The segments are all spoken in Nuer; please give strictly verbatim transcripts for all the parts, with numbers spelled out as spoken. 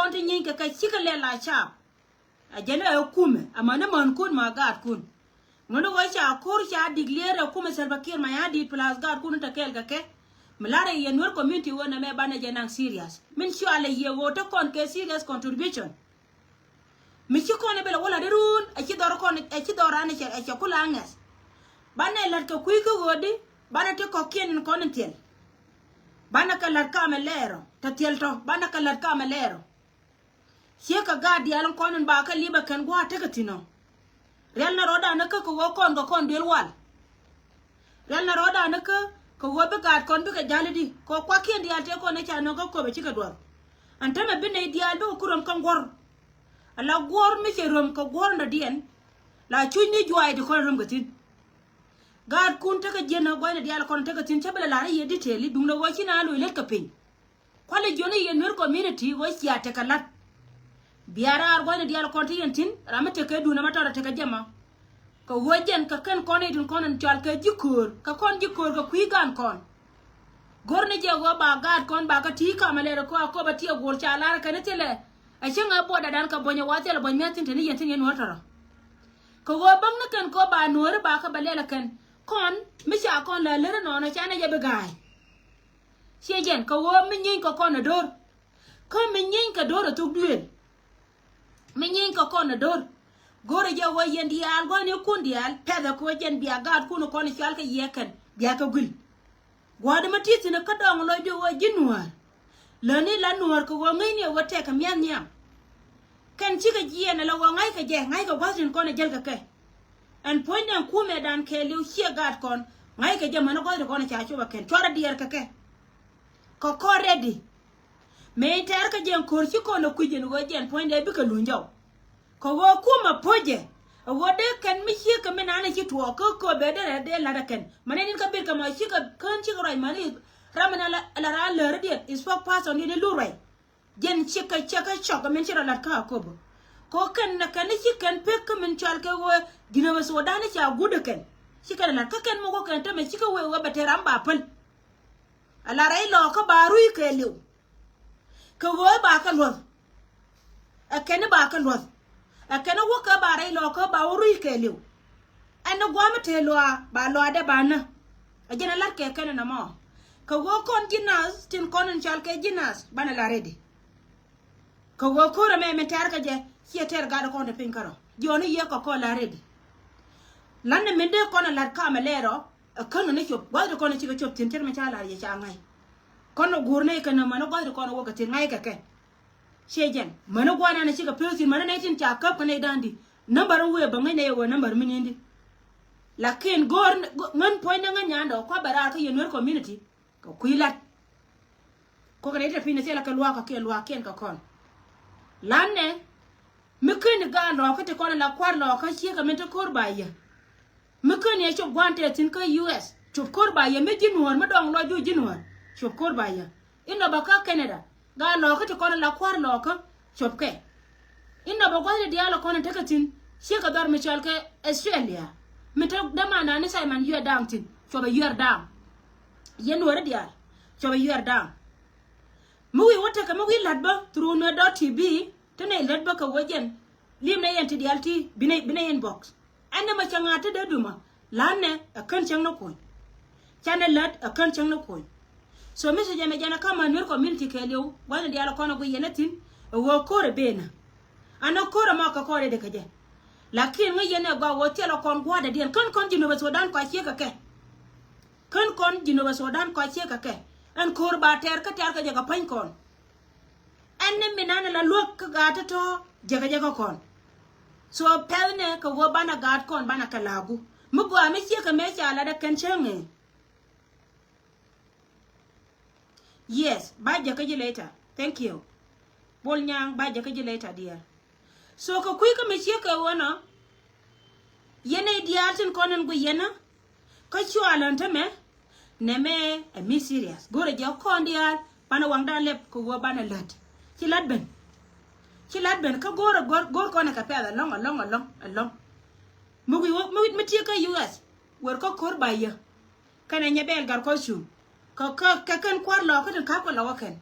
kɔn ti nyiny kɛ kɛ cikɛ lɛ la cap. A jɛn ɛ kumɛ amäni mänkun ma gaatkun. Ŋuni ɣöö ca ko̱r ca declare ɛ kumɛ Salva Kiir Mayardit plus gaatkun te kɛɛl kɛ kɛ. Mi la̱rɛ yɛ Nuer community ɣöö nɛmɛ banɛ jɛ naŋ serious min cɔalɛ yɛ ɣöö te kɔn kɛ serious contribution. Mi ci kɔn ɛ bɛ lɛ wä la̱t irun ɛ ci dhɔr kɔn ɛ ci dhɔr an ɛ cɛ ku la ŋɛth. Banɛ la̱t kɛ kui̱ kä ɣöödi banɛ ti kɔ̱kiɛn in kɔn in thiɛl. Banɛ kɛ la̱t kamɛ lɛɛrɔ te thiɛl tɔ banɛ kɛ la̱t kamɛ lɛɛrɔ. Ciek kɛ gaat diaal in kɔn in ba kɛ lip ɛ kɛn gua̱a̱th tekɛ thi̱n ɔ. Rial na rɔɔdan ni kä kɛ ɣöö kɔn kɛ kɔn duel wal. Rial na rɔɔdan ni kä kɛ ɣöö bi gaat kɔn bikɛ ja̱l i̱di kɛ ɣöö kuakiɛn diaal tëë kɔn ni ca nöŋ kä köpɛ cikɛ duɔth. Ɛn tämɛ bi nɛy diaal bikɛ ku röm kä guɔ̱r. Ala guɔ̱r mi cɛ röm kɛ guɔ̱r in dɔ̱diɛn. La cuc ni juaac ti kɔn röm kɛ thi̱n. Gaatkun tekɛ jiɛn ɛ gua̱cnɛ diaal kɔn tekɛ thi̱n cä bi lɛ la̱r i̱ yɛ detail i̱ duundɛ ɣöö ci na loc lät kɛ piny. Kualɛ jiɔni yɛ Nuer community ɣöö cia tekɛ la̱t. Bia raar gua̱cnɛ diaal kɔn ti yɛn thi̱n ram mi tekɛ duundɛ ma tɔrɛ tekɛ jɛ ma. Kɛ ɣöö jɛn kɛ kɛn kɔn i̱ tin kɔn in cɔal kɛ ji̱ köör kɛ kɔn ji̱ köör kɛ kui̱ gan kɔn. Go̱r ni jɛ ɣöö ba gaat kɔn ba kä ti̱i̱ kamɛ lɛr kɔ a köp a tiɛ guɔl ca lar kɛn i̱ thilɛ. A cäŋ a buɔt dadan kɛ buɔ̱ny a wa thilɛ buɔ̱ny mia̱th thi̱n te ni yɛn thi̱n yɛn nuɔ̱ɔ̱r tɔrɔ. Kɛ ɣöö bäŋ ni kɛn kɔ ba nuɔ̱ɔ̱ri ba kä bɛ lɛl a kɛn kɔn mi ca kɔn la lär inɔnɔ ca ni jɛ bi ga̱a̱y. Ciɛ jɛn kɛ ɣöö mi nyieeny kɛ kɔn a do̱r. Kä mi nyieeny kɛ do̱r a thok duëël. Mi nyieeny kɛ kɔn a do̱r. Go̱rɛ jɛ ɣöö yɛn diaal gua̱n i̱ kun diaal pɛthɛ kɛ ɣöö jɛn bia gaatkun kɔn i̱ cɔal kɛ yiëë kɛn bia kɛ guil. Gua̱a̱r di ma ti̱i̱ thi̱n kä dɔŋ lɔcdu ɣöö ji̱ nuäär. Läni la nuäär kɛ ɣöö ŋäcni ɣöö tɛkɛ mia̱th nhiam. Kɛn cikɛ jiɛɛn ala ɣöö ŋa̱ckɛ jɛ ŋa̱ckɛ gua̱th tin kɔn ɛ jäl kɛ kɛ. Ɛn puɔ̱nydɛ ɛn kumɛ dan kɛɛliw ciɛ gaat kɔn ŋa̱ckɛ jɛ mäni gua̱th ti kɔn ɛ ca cop ɛ kɛn cuarɛ diɛɛr kɛ kɛ. Kɛ kɔn rɛdi. Mëë in tɛɛr kä jɛ ɛn ko̱r ci kɔn ɛ kui̱c ɛn ɣöö jɛ ɛn puɔ̱nydɛ bikɛ luny jɔw. Kɛ ɣöö kumɛ po̱cɛ ɛ ɣöö dee kɛn mi ciek kɛ mi naan ɛ ci tuɔɔk kä kööbɛ derɛ dee la̱t ɛ kɛn. Mani nin kä bil kɛ mɔ cikɛ kään cikɛ ruac mani ram min ala raan läär diɛn spokesperson diɛn i̱ lu ruac. Jɛn cikɛ cɛ kä cɔk min ci rɔ la̱t kä a kööbä. Kɛ ɣöö kɛn nɛ kɛn i̱ ci kɛn pek kä min cɔal kɛ ɣöö Jinubä Sudan i̱ ca guut ɛ kɛn. Ci kɛn la̱t kä kɛn muk kä kɛn tämɛ cikɛ wee ɣöö bɛ te ram ba päl. Ala rɛy lɔɔkä ba rui̱ kɛɛliw. Kɛ ɣöö ba kɛ luɔth. Ɛ kɛn i̱ ba kɛ luɔth. Ɛ kɛn i̱ wäkɛ ba rɛy lɔɔkä ba wä rui̱ kɛɛliw. Ɛn i̱ gua̱a̱m i̱ tëë luaa ba luaadɛ ba nä. Ɛ jɛn ɛ la̱t kɛ kɛn inɔ mɔ. Kɛ ɣöö kɔn ji̱ nath tin kɔn in cɔal kɛ ji̱ nath banɛ la rɛdi. Kɛ ɣöö ko̱r ɛmɛ min tɛɛr kɛ jɛ ciɛ tɛɛr gat kɔn te piny kärɔ jiɔni yiëë kɛ kɔn la rɛdi. La̱t ni min dee kɔn ɛ la̱t kamɛ lɛɛrɔ. Ɛ kän ni cop gua̱th ti kɔn ɛ cikɛ cop thi̱n cɛt mi ca la̱r yɛ ca ŋa̱c. Kɔn ɛ guur ni kɛn ɛ män ɛ gua̱th ti kɔn ɛ wä kɛ thi̱n ŋa̱c kɛ kɛ. Ciɛ jɛn män ɛ gua̱th nan ɛ cikɛ pek thi̱n män ɛ nɛy tin ca käp kɛ nɛy da̱a̱n di. Nambär ɛ wëë bä ŋäc nɛy ɛ wëë nambär mi ni̱n di. Lakin go̱o̱r ŋän puɔ̱ny ni ŋän nyandɛ ɔ kua̱ bɛ raar kä yɛ Nuer community. Kɛ kui̱ la̱t. Kɔkɛ nɛy ti te piny ni thilɛ kɛ luaak kɛ kiɛ luaakiɛn kɛ kɔn. La̱t nɛ mi ken i̱ gaat lɔɔkä ti kɔn ala kua̱r lɔɔkä ciek kɛ min te ko̱r ba yɛ. Mi ken yɛ cop gua̱n tɛth thi̱n kä U S cop ko̱r ba yɛ mi ji̱ nuäär mi dɔŋ lɔc juuc ji̱ nuäär cop ko̱r ba yɛ. Inɔ bä kä Canada gaat lɔɔkä ti kɔn ala kua̱r lɔɔkä cop kɛ. Inɔ bä gua̱thni diaal kɔn in tekɛ thi̱n ciek kɛ dhɔr mi cɔal kɛ Australia mi te dämandan ni Simon yuɛr da̱a̱ŋ thi̱n cuɔpɛ yuɛr da̱a̱ŋ. Yɛn nuääri diaal cuɔpɛ yuɛr da̱a̱ŋ. Mi wi̱i̱ wä tekɛ mi wi̱i̱ la̱t bä through nuɛt dɔ̱t T V. Ti nɛy lät bä kɛ wä jɛn lim nɛ yɛn ti diaal ti bi nɛ bi nɛ inbox. Ɛn nɛ mɛ cɛ ŋa̱a̱t ti dee dumä la̱t nɛ ɛ kän cäŋ ni kuɔ̱ny. Canɛ lät ɛ kän cäŋ ni kuɔ̱ny. So mi sɛ jɛn ɛ jɛn ɛ ka̱m a Nuer community kɛɛliw gua̱thni diaal ɛ kɔn ɛ gui yɛn ɛ thi̱n ɛ ɣöö ko̱r ɛ ben ɛ. An ɛ ko̱r ɛ mɔ kɛ kɔn rɛdɛ kɛ jɛ. Lakin ŋäc yɛn ɛ gɔaa ɣöö thilɛ kɔn gua̱a̱tdɛ diɛn kän kɔn Jinubä Sudan kɔc ciek kɛ kɛ. Kän kɔn Jinubä Sudan kɔc ciek kɛ kɛ. Ɛn ko̱r ba tɛɛr kä tɛɛr kɛ jɛ kɛ pa̱ny kɔn. Ɛn ni mi nan la luäk kä gaat tɔ̱tɔ̱ jɛkä jɛkä kɔn. So pɛth nɛ kɛ ɣöö banɛ gaat kɔn banɛ kɛ la̱a̱ku mi gɔaa mi ciek kɛ mëë ca lat ɛ kɛn cäŋ ëë. Yes ba jɛkä ji̱ later. Thank you. Bol Nyaŋ ba jɛkä ji̱ later dear. So kɛ kui̱ kä mi ciek kɛ ɣöö nɔ yɛn nɛy diaal tin kɔn in gui yɛn kä cual ɛn tämɛ. Nɛmɛ ɛ mi serious go̱rɛ jɛ kɔn diaal banɛ waŋdan lɛp kɛ ɣöö banɛ lät. Ci la̱t ben. Ci la̱t ben kä go̱rɛ go̱r go̱r kɔn ɛ kɛ pɛth ɛlɔ̱ŋ ɛlɔ̱ŋ ɛlɔ̱ŋ ɛlɔ̱ŋ. Mi wi̱i̱ wä mi wi̱i̱ mi tiek kä U S wër kä ko̱r ba yä. Kɛnɛ nyɛ bɛɛl gat kɔc cuŋ kɛ kɛ kɛ kɛn kua̱r lɔɔkä tin ka̱pkɛ lɔkä kɛn.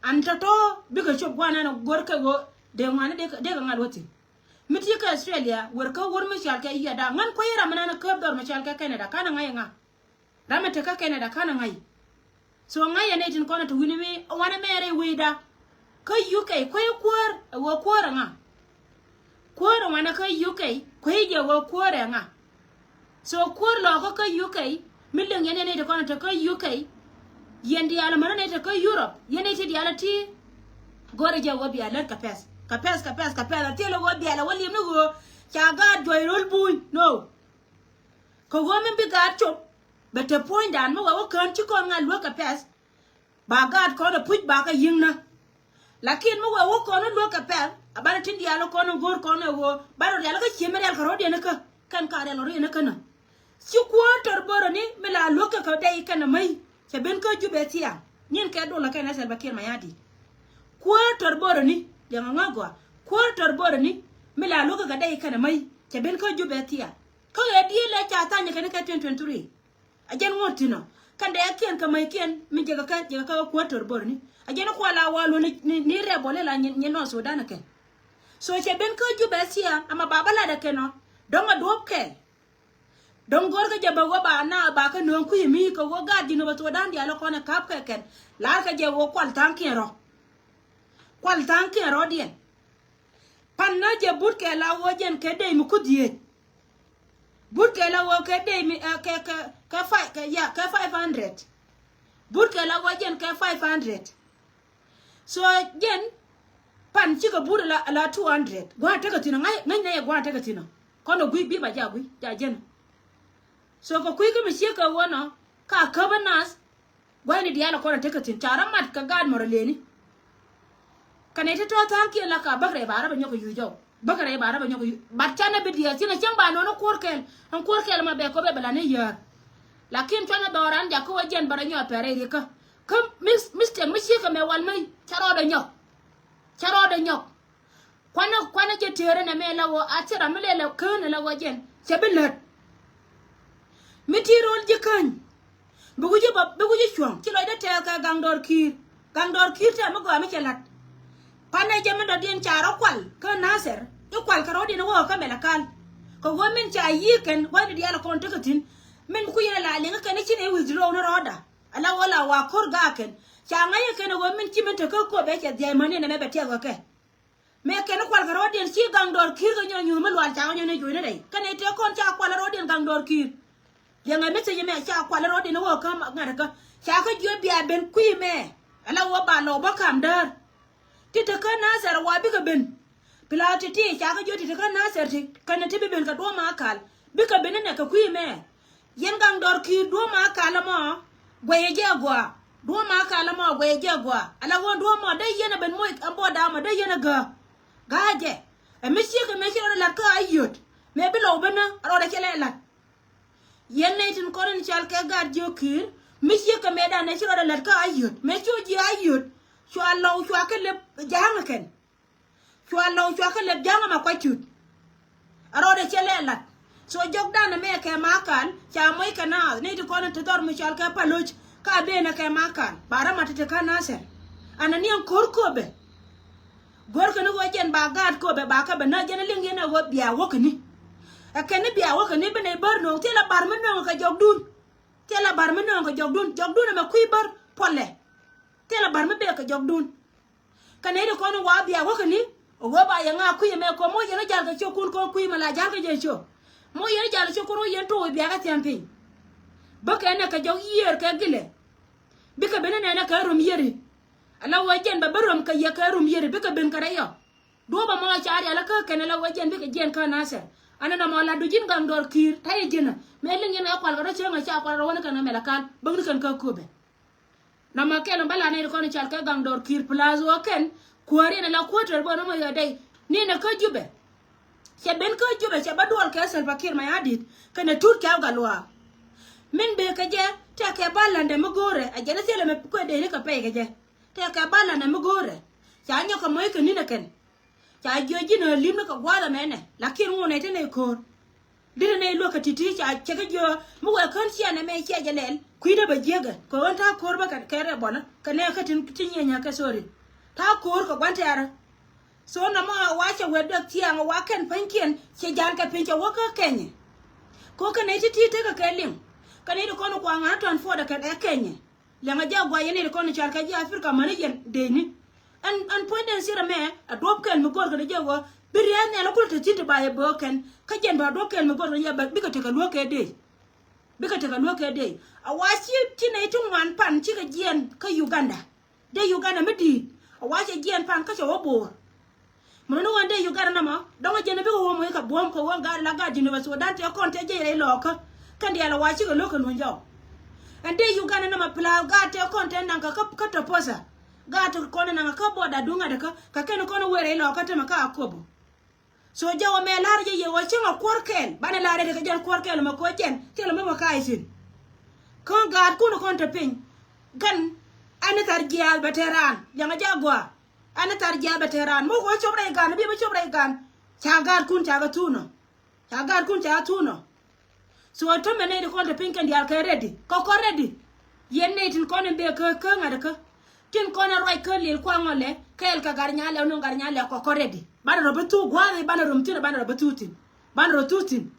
An tɔ̱tɔ̱ bikɛ cop gua̱a̱r nɛn a go̱r kɛ ɣöö dee ŋuani dee kɛ ŋa̱l wä thi̱n. Mi ti kä Australia wer kä wur mi cal kɛ yiada ŋän kuäyi ram mi nɛn a käp dhɔr mi cal kɛ Canada kanɛ ŋa̱c ɛ ŋa? Ram mi te kä Canada kanɛ ŋa̱c. So ŋa̱c ɛ nɛy tin kɔn a te wi̱ni mi wanɛ mɛɛrɛ i̱ wecda. Kä U K kuäyi kuäär ɛ ɣöö kuäär ɛ ŋa? Kuäär ɛ wanɛ kä U K kuäyi jɛ ɣöö kuäär ɛ ŋa? So kuäär lɔɔkä kä U K mi liŋ yɛn yɛn nɛy ti kɔn a te kä U K. Yɛn diaal mänä nɛy te kä Europe yɛn nɛy ti diaal a ti. Go̱rɛ jɛ ɣöö bia lät kɛ pɛth kɛ pɛth kɛ pɛth kɛ pɛth a thilɛ ɣöö bia lɛ wä li̱em ni ɣöö ca gaat juɔc ro̱l buny no. Kɛ ɣöö min bi gaat cop bɛ te puɔ̱nydan mi wɛ wä kään ci kɔn ŋa̱c luäk kɛ pɛth. Ba gaat kɔn ɛ puc ba kɛ yi̱ŋnä. Lakin mi wee wä kɔn ɛ luäk kɛ pɛl a banɛ tin diaal kɔn ɛ go̱o̱r kɔn ɛ ɣöö banɛ rial kä ciemi rial kɛ rɔ̱diɛn kä kɛn ka rial kɛ rɔ̱diɛn kä nä. Ci kuäär tɔr börä ni mi la luäk kɛ kɛ dɛy kɛn ɛ mäc cɛ ben kä Jubɛ thiaŋ. Nyin kɛ dol ɛ kɛn ɛ Salva Kiir Mayardit. Kuäär tɔr börä ni liɛŋ ɛ ŋä gɔaa. Kuäär tɔr börä ni mi la luäk kɛ kɛ dɛy kɛn ɛ mäc cɛ ben kä Jubɛ thiaŋ. Kä ɣɛ dieel ɛ ca thany kɛn kɛ twenty twenty-three. A jɛn ŋuɔ̱t thi̱n ɔ kɛn dɛɛkiɛn kɛ mäckiɛn mi jɛ kɛ kɛ jɛ kɛ kɛ kuäär tɔr börä ni. A jɛn kual a wal wä ni ni rɛp bɔl ila nyin nyin nɔ Sudan kɛn. So cɛ ben kä Jubɛ thiaŋ ama ba bä lat ɛ kɛn ɔ. Dɔ̱ŋ a duɔ̱p kɛɛl. Dɔ̱ŋ go̱r kä jɛ bɛ wä ba na ba kä nööŋ kui̱ mi kɛ wä gaat ji̱n wä Sudan diaal ɛ kɔn ɛ ka̱p kɛ kɛn. Laar kɛ jɛ wä kual tha̱a̱ŋkiɛn rɔ. Kual tha̱a̱ŋkiɛn rɔ̱diɛn. Pan na jɛ but kɛ la wä jɛn kɛ dey mi kuth yiëëc. But kɛ la wä kɛ dey mi ɛ kɛ kɛ kɛ five kɛ ya kɛ five hundred. But kɛ la wä jɛn kɛ five hundred. So jɛn pan cikɛ but la la two hundred gua̱a̱ tekɛ thi̱n ŋäc ŋäc nɛ yɛ gua̱a̱ tekɛ thi̱n ɔ kɔn ɔ gui̱ bi ba ja gui̱ ja jɛn. So kɛ kui̱ kä mi ciek kɛ wä nɔ ka käp ɛ nath. Gua̱thni diaal ɛ kɔn ɛ tekɛ thi̱n ca rɔ mat kɛ gaat mɔr ɛ lëëni. Kɛ nɛy ti tɔ̱ tha̱a̱ŋkiɛn la ka bäk rɛy ba rɔ bɛ nyɔk kɛ yuc jɔw bäk rɛy ba rɔ bɛ nyɔk kɛ yuc bat canɛ bi diɛɛr thi̱n ɛ cäŋ ba nɔn ɛ kuɔr kɛɛl. Ɛn kuɔr kɛɛl ma bɛ kɔ bɛ bɛ la ni yäär. Lakin cuanɛ dhɔran jakä wä jiɛn bä rɔ nyɔk ɛ pɛr rɛy rikä. Kä mis- mistake mi ciek kɛ mɛ wal mi ca rɔɔdɛ nyɔk. Ca rɔɔdɛ nyɔk. Kuanä kuanä jɛ tëërä nɛ mɛ la wä a thil ram mi lɛ la kään la wä jɛn cɛ bi lät. Mi ti ro̱l ji̱ käny. Bi wi̱c ba bi wi̱c cuɔ̱ŋ ci lɔcdä tɛɛth kɛ gaŋ dɔɔr ki̱i̱r. Gaŋ dɔɔr ki̱i̱r tɛɛ mi gɔaa mi cɛ la̱t. Panɛ jɛ mi dɔ̱diɛn ca rɔ kual kä Nathɛr i̱ kual kɛ rɔ̱diɛn i̱ wä kä mɛl ɛ kal. Kɛ ɣöö min ca yiëë kɛn gua̱thni diaal ɛ kɔn tekɛ thi̱n. Min bi kui̱ yɛn ɛ la liŋ kɛn i̱ ci nɛ withdraw ni rɔɔda. Ala wä la wa ko̱r gaak kɛn ca ŋa̱c ɛ kɛn ɛ ɣöö min ci min te kä kuɔp ɛ cɛ dhia̱c mäni ɛn ɛmɛ bɛ tiɛth kɛ kɛ. Mëë kɛn kual kɛ rɔɔdiɛn ci gaŋ dɔɔr ki̱i̱r kɛ nyɔ̱ɔ̱ny nyuuth mi lual ca kɛ nyɔ̱ɔ̱ny ni juɔ̱cni rɛy kɛn ɛ tëë kɔn ca kual rɔɔdiɛn gaŋ dɔɔr ki̱i̱r. Liɛŋɛ message mɛ ca kual rɔɔdiɛn wä kä ŋa̱t kä ca kä jiö bia ben kui̱ mɛ. Ala wä ba lɔw bä kam däär. Ti te kä Nathɛr wa bikɛ ben. Pi la ti ti ca kä jiö ti te kä Nathɛr ti kɛn ti bi ben kɛ duɔ̱ɔ̱p ma kal bikɛ ben inɛ kɛ kui̱ mɛ. Yɛn gaŋ dɔr ki̱i̱r duɔ̱ɔ̱p ma kal ɛmɔ. Guɛyɛ jɛ gɔaa duɔ̱ɔ̱p ma kal ɛmɔ guɛyɛ jɛ gɔaa ala ɣöö duɔ̱ɔ̱p mɔ dee yɛn ɛ ben moc ɛn bɔɔda mɔ dee yɛn ɛ gääk. Gääk jɛ ɛ mi ciek ɛ mi ci rɔɔdɛ la̱t kä Ayöt. Mëë bi lɔw ben ɛ rɔɔdɛ cɛ lɛ la̱t. Yɛn nɛy tin kɔn in cal kɛ gaat jiök ki̱i̱r mi ciek kɛ mëëdan ɛ ci rɔɔdɛ la̱t kä Ayöt mëë ci wä ji̱ Ayöt. Cua lɔw cua kɛ lep ja̱a̱ŋ ɛ kɛn. Cua lɔw cua kä lɛp ja̱ŋ ɛmɛ kuac cut. A rɔɔdɛ cɛ lɛ lat. So jɔkdan ɛmɛ kɛ makal ca moc kɛ naath ni ti kɔn ti dhɔr mi cɔal kɛ paloc. Ka ben ɛ kɛ makal ba rɔ mat ti ti kä Nathɛr. Anɛ ni ɛn ko̱r köpɛ. Go̱rkɛ ni ɣöö jɛn ba gaat köpɛ ba kä bɛ nä jɛn liŋ yɛn ɛ ɣöö bia wäkäni. Ɛ kɛn ni bia wäkäni bi nɛy bär nööŋ thilɛ bar mi nööŋ kɛ jɔkdun. Thilɛ bar mi nööŋ kɛ jɔkdun jɔkdun ɛmɛ kui̱ bär puɔlɛ. Thilɛ bar mi bek kɛ jɔkdun. Kɛ nɛy ti kɔn in wa bia wäkäni. Ɛ wee ba yɛ ŋa̱a̱ kui̱ ɛmɛ kɔ moc yɛn ɔ jal kɛ ciökun kɔ kui̱ mɛ la jal kɛ jɛ ciök. Moc yɛn ɔ jal kɛ ciökun wä yɛn tuɔɔk i̱ bia kɛ thia̱m piny. Bä kɛn nɛ kɛ jɔk yiëër kɛ gilɛ. Bikɛ ben inɛnɛ kɛ rom yiëri. Ala wee jɛn bɛ bä rom kɛ yɛ kɛ rom yiëri bikɛ ben kɛ rɛy ɔ. Duɔ̱ɔ̱p ɛmɔ ca rial kä kɛn ala wee jɛn bikɛ jiɛn kä Nathɛr. Anɛ nɔmɔ la duc in gaŋ dɔɔr ki̱i̱r ta̱yɛ ji̱n ɛ mëë liŋ yɛn ɛ kual kɛ rɔ cäŋ ɛ ca kual rɔ wä ni kɛn ɛ mɛl ɛ kal bäkni kɛn kä köpɛ. Nɔmɔ kɛl in bä la nɛy ti kɔn in cal kɛ gaŋ dɔɔr ki̱i̱r plus wä kɛn kuäär in ala kuäär tɛr bä nɔmɔ yɔ dɛy. Ni nɛ kä Jubɛ. Cɛ ben kä Jubɛ cɛ bä duɔl kɛ Salva Kiir Mayardit kɛnɛ Tut Kɛw Gatluak. Min bëë kɛ jɛ tɛkɛ bä landɛ mi go̱o̱rɛ a jɛn a thilɛ mɛ kuɛ dee ni kɛ pɛy kɛ jɛ. Tɛkɛ bä landɛ mi go̱o̱rɛ ca nyɔk kɛ mɔc kɛ ni̱n ɛ kɛn. Ca jiɔ ji̱n ɛ li̱m ni kɛ gua̱a̱th ɛmɛ nɛ lakin ŋun ɛ ti nɛ ko̱o̱r. Diri nɛy luäk kɛ ti̱ti̱ ca cɛ kɛ jiö mi wee kän ciɛ nɛmɛ ciɛ jɛ lɛl kui̱dɛ bɛ jiäkɛ kɛ ɣän ta̱a̱ ko̱r bä kɛ kɛ rɛ bɔlä kɛ nɛ kä tin tin nyieny kɛ, sorry. Ta̱a̱ ko̱r kɛ gua̱n tɛ̈rä. So nɔmɔ wa cɛ wee duek thiaŋ wa kɛn pa̱nykiɛn cɛ ja̱l kɛ piny cɛ wä kä Kenya. Kɛ ɣöö kɛ nɛy ti̱ti̱ tekɛ kɛ liŋ kɛ nɛy ti kɔn kuaŋ ɣän tɔ̱n puɔtdɛ kɛ ɛ Kenya. Liɛŋɛ jɛ a guay yɛn nɛy ti kɔn i̱ cal kɛ ji̱ Africa mäni yɛn dëëcni. Ɛn ɛn puɔ̱nydɛn sirɛ mɛ a duɔ̱p kɛl mi go̱o̱r kɛn jɛ ɣöö bi ria̱a̱th nhial kulɛ te thi̱n ti ba yɛ böök kɛn kä jɛn ba duɔ̱p kɛl mi go̱o̱r kɛn jɛ bikɛ tekɛ luäk kɛ dëëc. Bikɛ tekɛ luäk kɛ dëëc a wa ci ci nɛy ti ŋuan pan cikɛ jiɛɛn kä Uganda. Dee Uganda mi di̱i̱t a wa cɛ jiɛɛn pan kä cɛ wä bo̱o̱r. Mun ni ɣän dee Uganda nɔmɔ dɔ̱ŋ a jɛn a bikɛ wä moc kɛ buɔ̱m kɛ ɣöö gat la gat Jinub Sudan tëë kɔn tëë jiɛc rɛy lɔɔkä. Kɛn diaal a wa cikɛ lo̱k kɛ luny jɔw. Ɛn dee Uganda nɔmɔ pla gat tëë kɔn tëë naŋ kä kä tɔ posa. Gat tëë kɔn naŋ kä bɔda duŋ gat kä kɛ kɛn kɔn wëë rɛy lɔɔkä tämɛ kä Akobo. So jɛ wä mɛ la̱r jɛ yɛ wä cäŋ a kuɔr kɛɛl banɛ la̱r jɛ kɛ jɛn kuɔr kɛɛl mɛ koc jɛn thilɛ mɛ mɛ ka̱a̱c thi̱n. Kä gaatkun kɔn te piny. Kɛn ɛn thar jiaath bɛ te raan liɛŋɛ jɛ a gɔaa. Ɛn thar jiaath bɛ te raan mi wä cop rɛy gan bi mi cop rɛy gan. Ca gaatkun ca kɛ thunɔ. Ca gaatkun ca thunɔ. So tämɛ nɛy ti kɔn te piny kɛn diaal kɛ ready kɛ kɔ ready. Yɛn nɛy tin kɔn in bee kä kä ŋa̱t kä tin kɔn in ruac kä lil kuaŋɔ lɛ kɛɛl kɛ gat nyalɛ wä ni gat nyalɛ kɔ kɔ ready. Banɛ rɔ bi thuk gua̱a̱th i̱ banɛ rɔ mi thi̱n banɛ rɔ bi thuk thi̱n. Banɛ rɔ thuk thi̱n.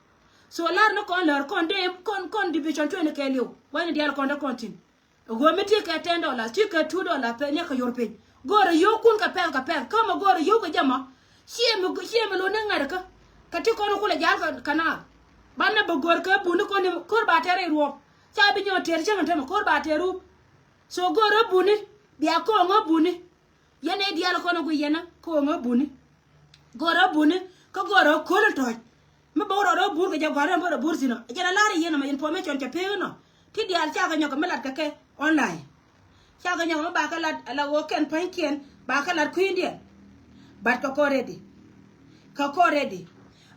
So la̱r ni kɔn lär kɔn dee kɔn kɔn division twenty kɛɛliw wä ni diaal kɔn te kɔn thi̱n. Ɣöö mi ti kɛ ten dollars ti kɛ two dollars pɛn ni kɛ yor piny. Go̱o̱rɛ yio̱o̱kun kɛ pɛth kɛ pɛth kä mɛ go̱o̱rɛ yio̱o̱k kɛ jɛ mɔ. Ciɛ mi ciɛ mi lo̱n ni ŋa̱t kä kɛ ti kɔn kulɛ ja̱l kɛ kɛ naath. Banɛ bɛ go̱o̱r kɛ buni kɔn ni ko̱r ba tɛr iruɔp. Ca bi nyɔɔt tɛr cäŋ tämɛ ko̱r ba tɛr rup. So go̱o̱rɛ buni bia ko̱o̱ŋä buni. Yɛn ɛ diaal kɔn ɛ gui yɛn ɛ ko̱o̱ŋä buni. Go̱o̱rä buni kä go̱o̱rä ko̱l tɔ̱c. Mi bä wä rɔɔdɛ bur kɛ jɛ gɔ̱a̱rä bä rɔ bur thi̱n ɔ jɛn a la̱r i̱ yɛn ɔmɔ information cɛ pek inɔ. Ti diaal cakɛ nyɔk mi lat kɛ kɛ online. Cakɛ nyɔk mi bakɛ lat ala ɣöö kɛn pa̱nykiɛn bakɛ lat kui̱ndiɛn. But kɛ kɔ ready. Kɛ kɔ ready.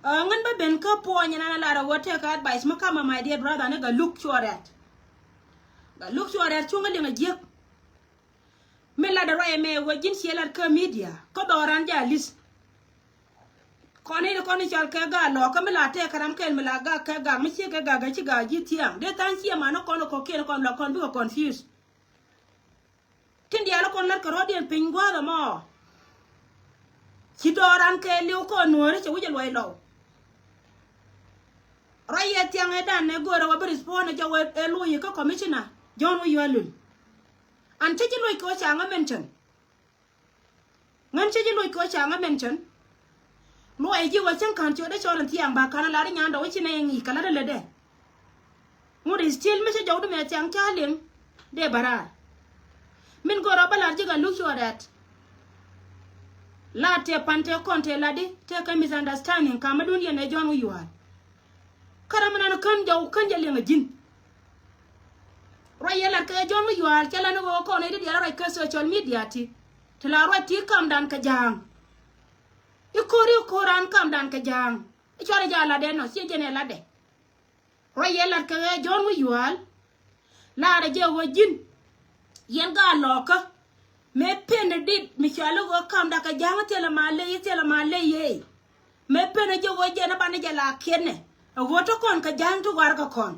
Ŋän bä ben kä puɔ̱ny ɛn an a lar a ɣöö tëëkɛ advice mi kamɛ my dear brother ni Gatluak Cuɔl Riat. Gatluak Cuɔl Riat cuŋä liŋ a jiäk. Mi lat ruac ɛmɛ wä ji̱n ciɛ lat kä media kä dhɔran jalis. Kɔn in kɔn in cɔl kɛ gaa lɔɔkä mi la tɛk kɛ ram kɛl mi la gak kɛ gak mi ciɛ kɛ gak kɛ ci gak ji̱ thiaŋ dee tha̱a̱ŋ ciɛ man in kɔn in kɔkiɛn kɔn la kɔn bikɛ confuse. Tin diaal in kɔn lat kɛ rɔ̱diɛn piny gua̱a̱th ɛmɔ. Ci dhɔran kɛ li̱w kɔn nuääri cɛ wi̱c ɛ luɔc lɔw. Ruac yɛ thiaŋ ɛ dan ɛ go̱o̱rɛ wä bi respond ɛ jɔw ɛ luɔc kä commissioner John Oyualul. An cä ji̱ luɔc kɛ wä ca ŋä mention. Ŋän cä ji̱ luɔc kɛ wä ca ŋä mention. Luɔc ji̱ wä cäŋ ka̱n ciötdä cɔl in thiaŋ ba ka̱n a lar i̱ nyan dɔw i̱ ci nɛ iŋi̱i̱c kɛ la̱t in lätdɛ. Ŋut is still mi cä jɔwdu mɛ thiaŋ ca liŋ. Dee bä raar. Min go̱o̱rä bä lar ji̱ Gatluak Cuɔl Riat. La tëë pan tëë kɔn tëë latdi tëë kɛ misunderstanding kamädun yɛn ɛ John Oyual. Kä ram mi nan kän jɔw kän jɛ liŋ ɛ ji̱n. Ruac yɛ lat kɛ John Oyual cɛ lat ni ɣöö kɔn i̱ ti diaal ruac kä social media ti. Ti la ruac ti kamdan kɛ ja̱a̱ŋ. I̱ ko̱r i̱ ko̱r an kamdan kɛ ja̱a̱ŋ. I̱ cuarɛ jɛ a latdɛ nɔ ciɛ jɛn ɛ latdɛ. Ruac yɛ lat kɛ John Oyual. Laarɛ jɛ ɣöö ji̱n. Yɛn gaa lɔɔkä. Mëë pen ɛ dit mi cɔal i̱ ɣöö kamdan kɛ ja̱a̱ŋ thilɛ ma ley thilɛ ma ley yee. Mëë pen ɛ jɛ ɣöö jɛn ɛ banɛ jɛ la kiɛnɛ ɛ ɣöö te kɔn kɛ ja̱a̱ŋ ti warkɛ kɔn.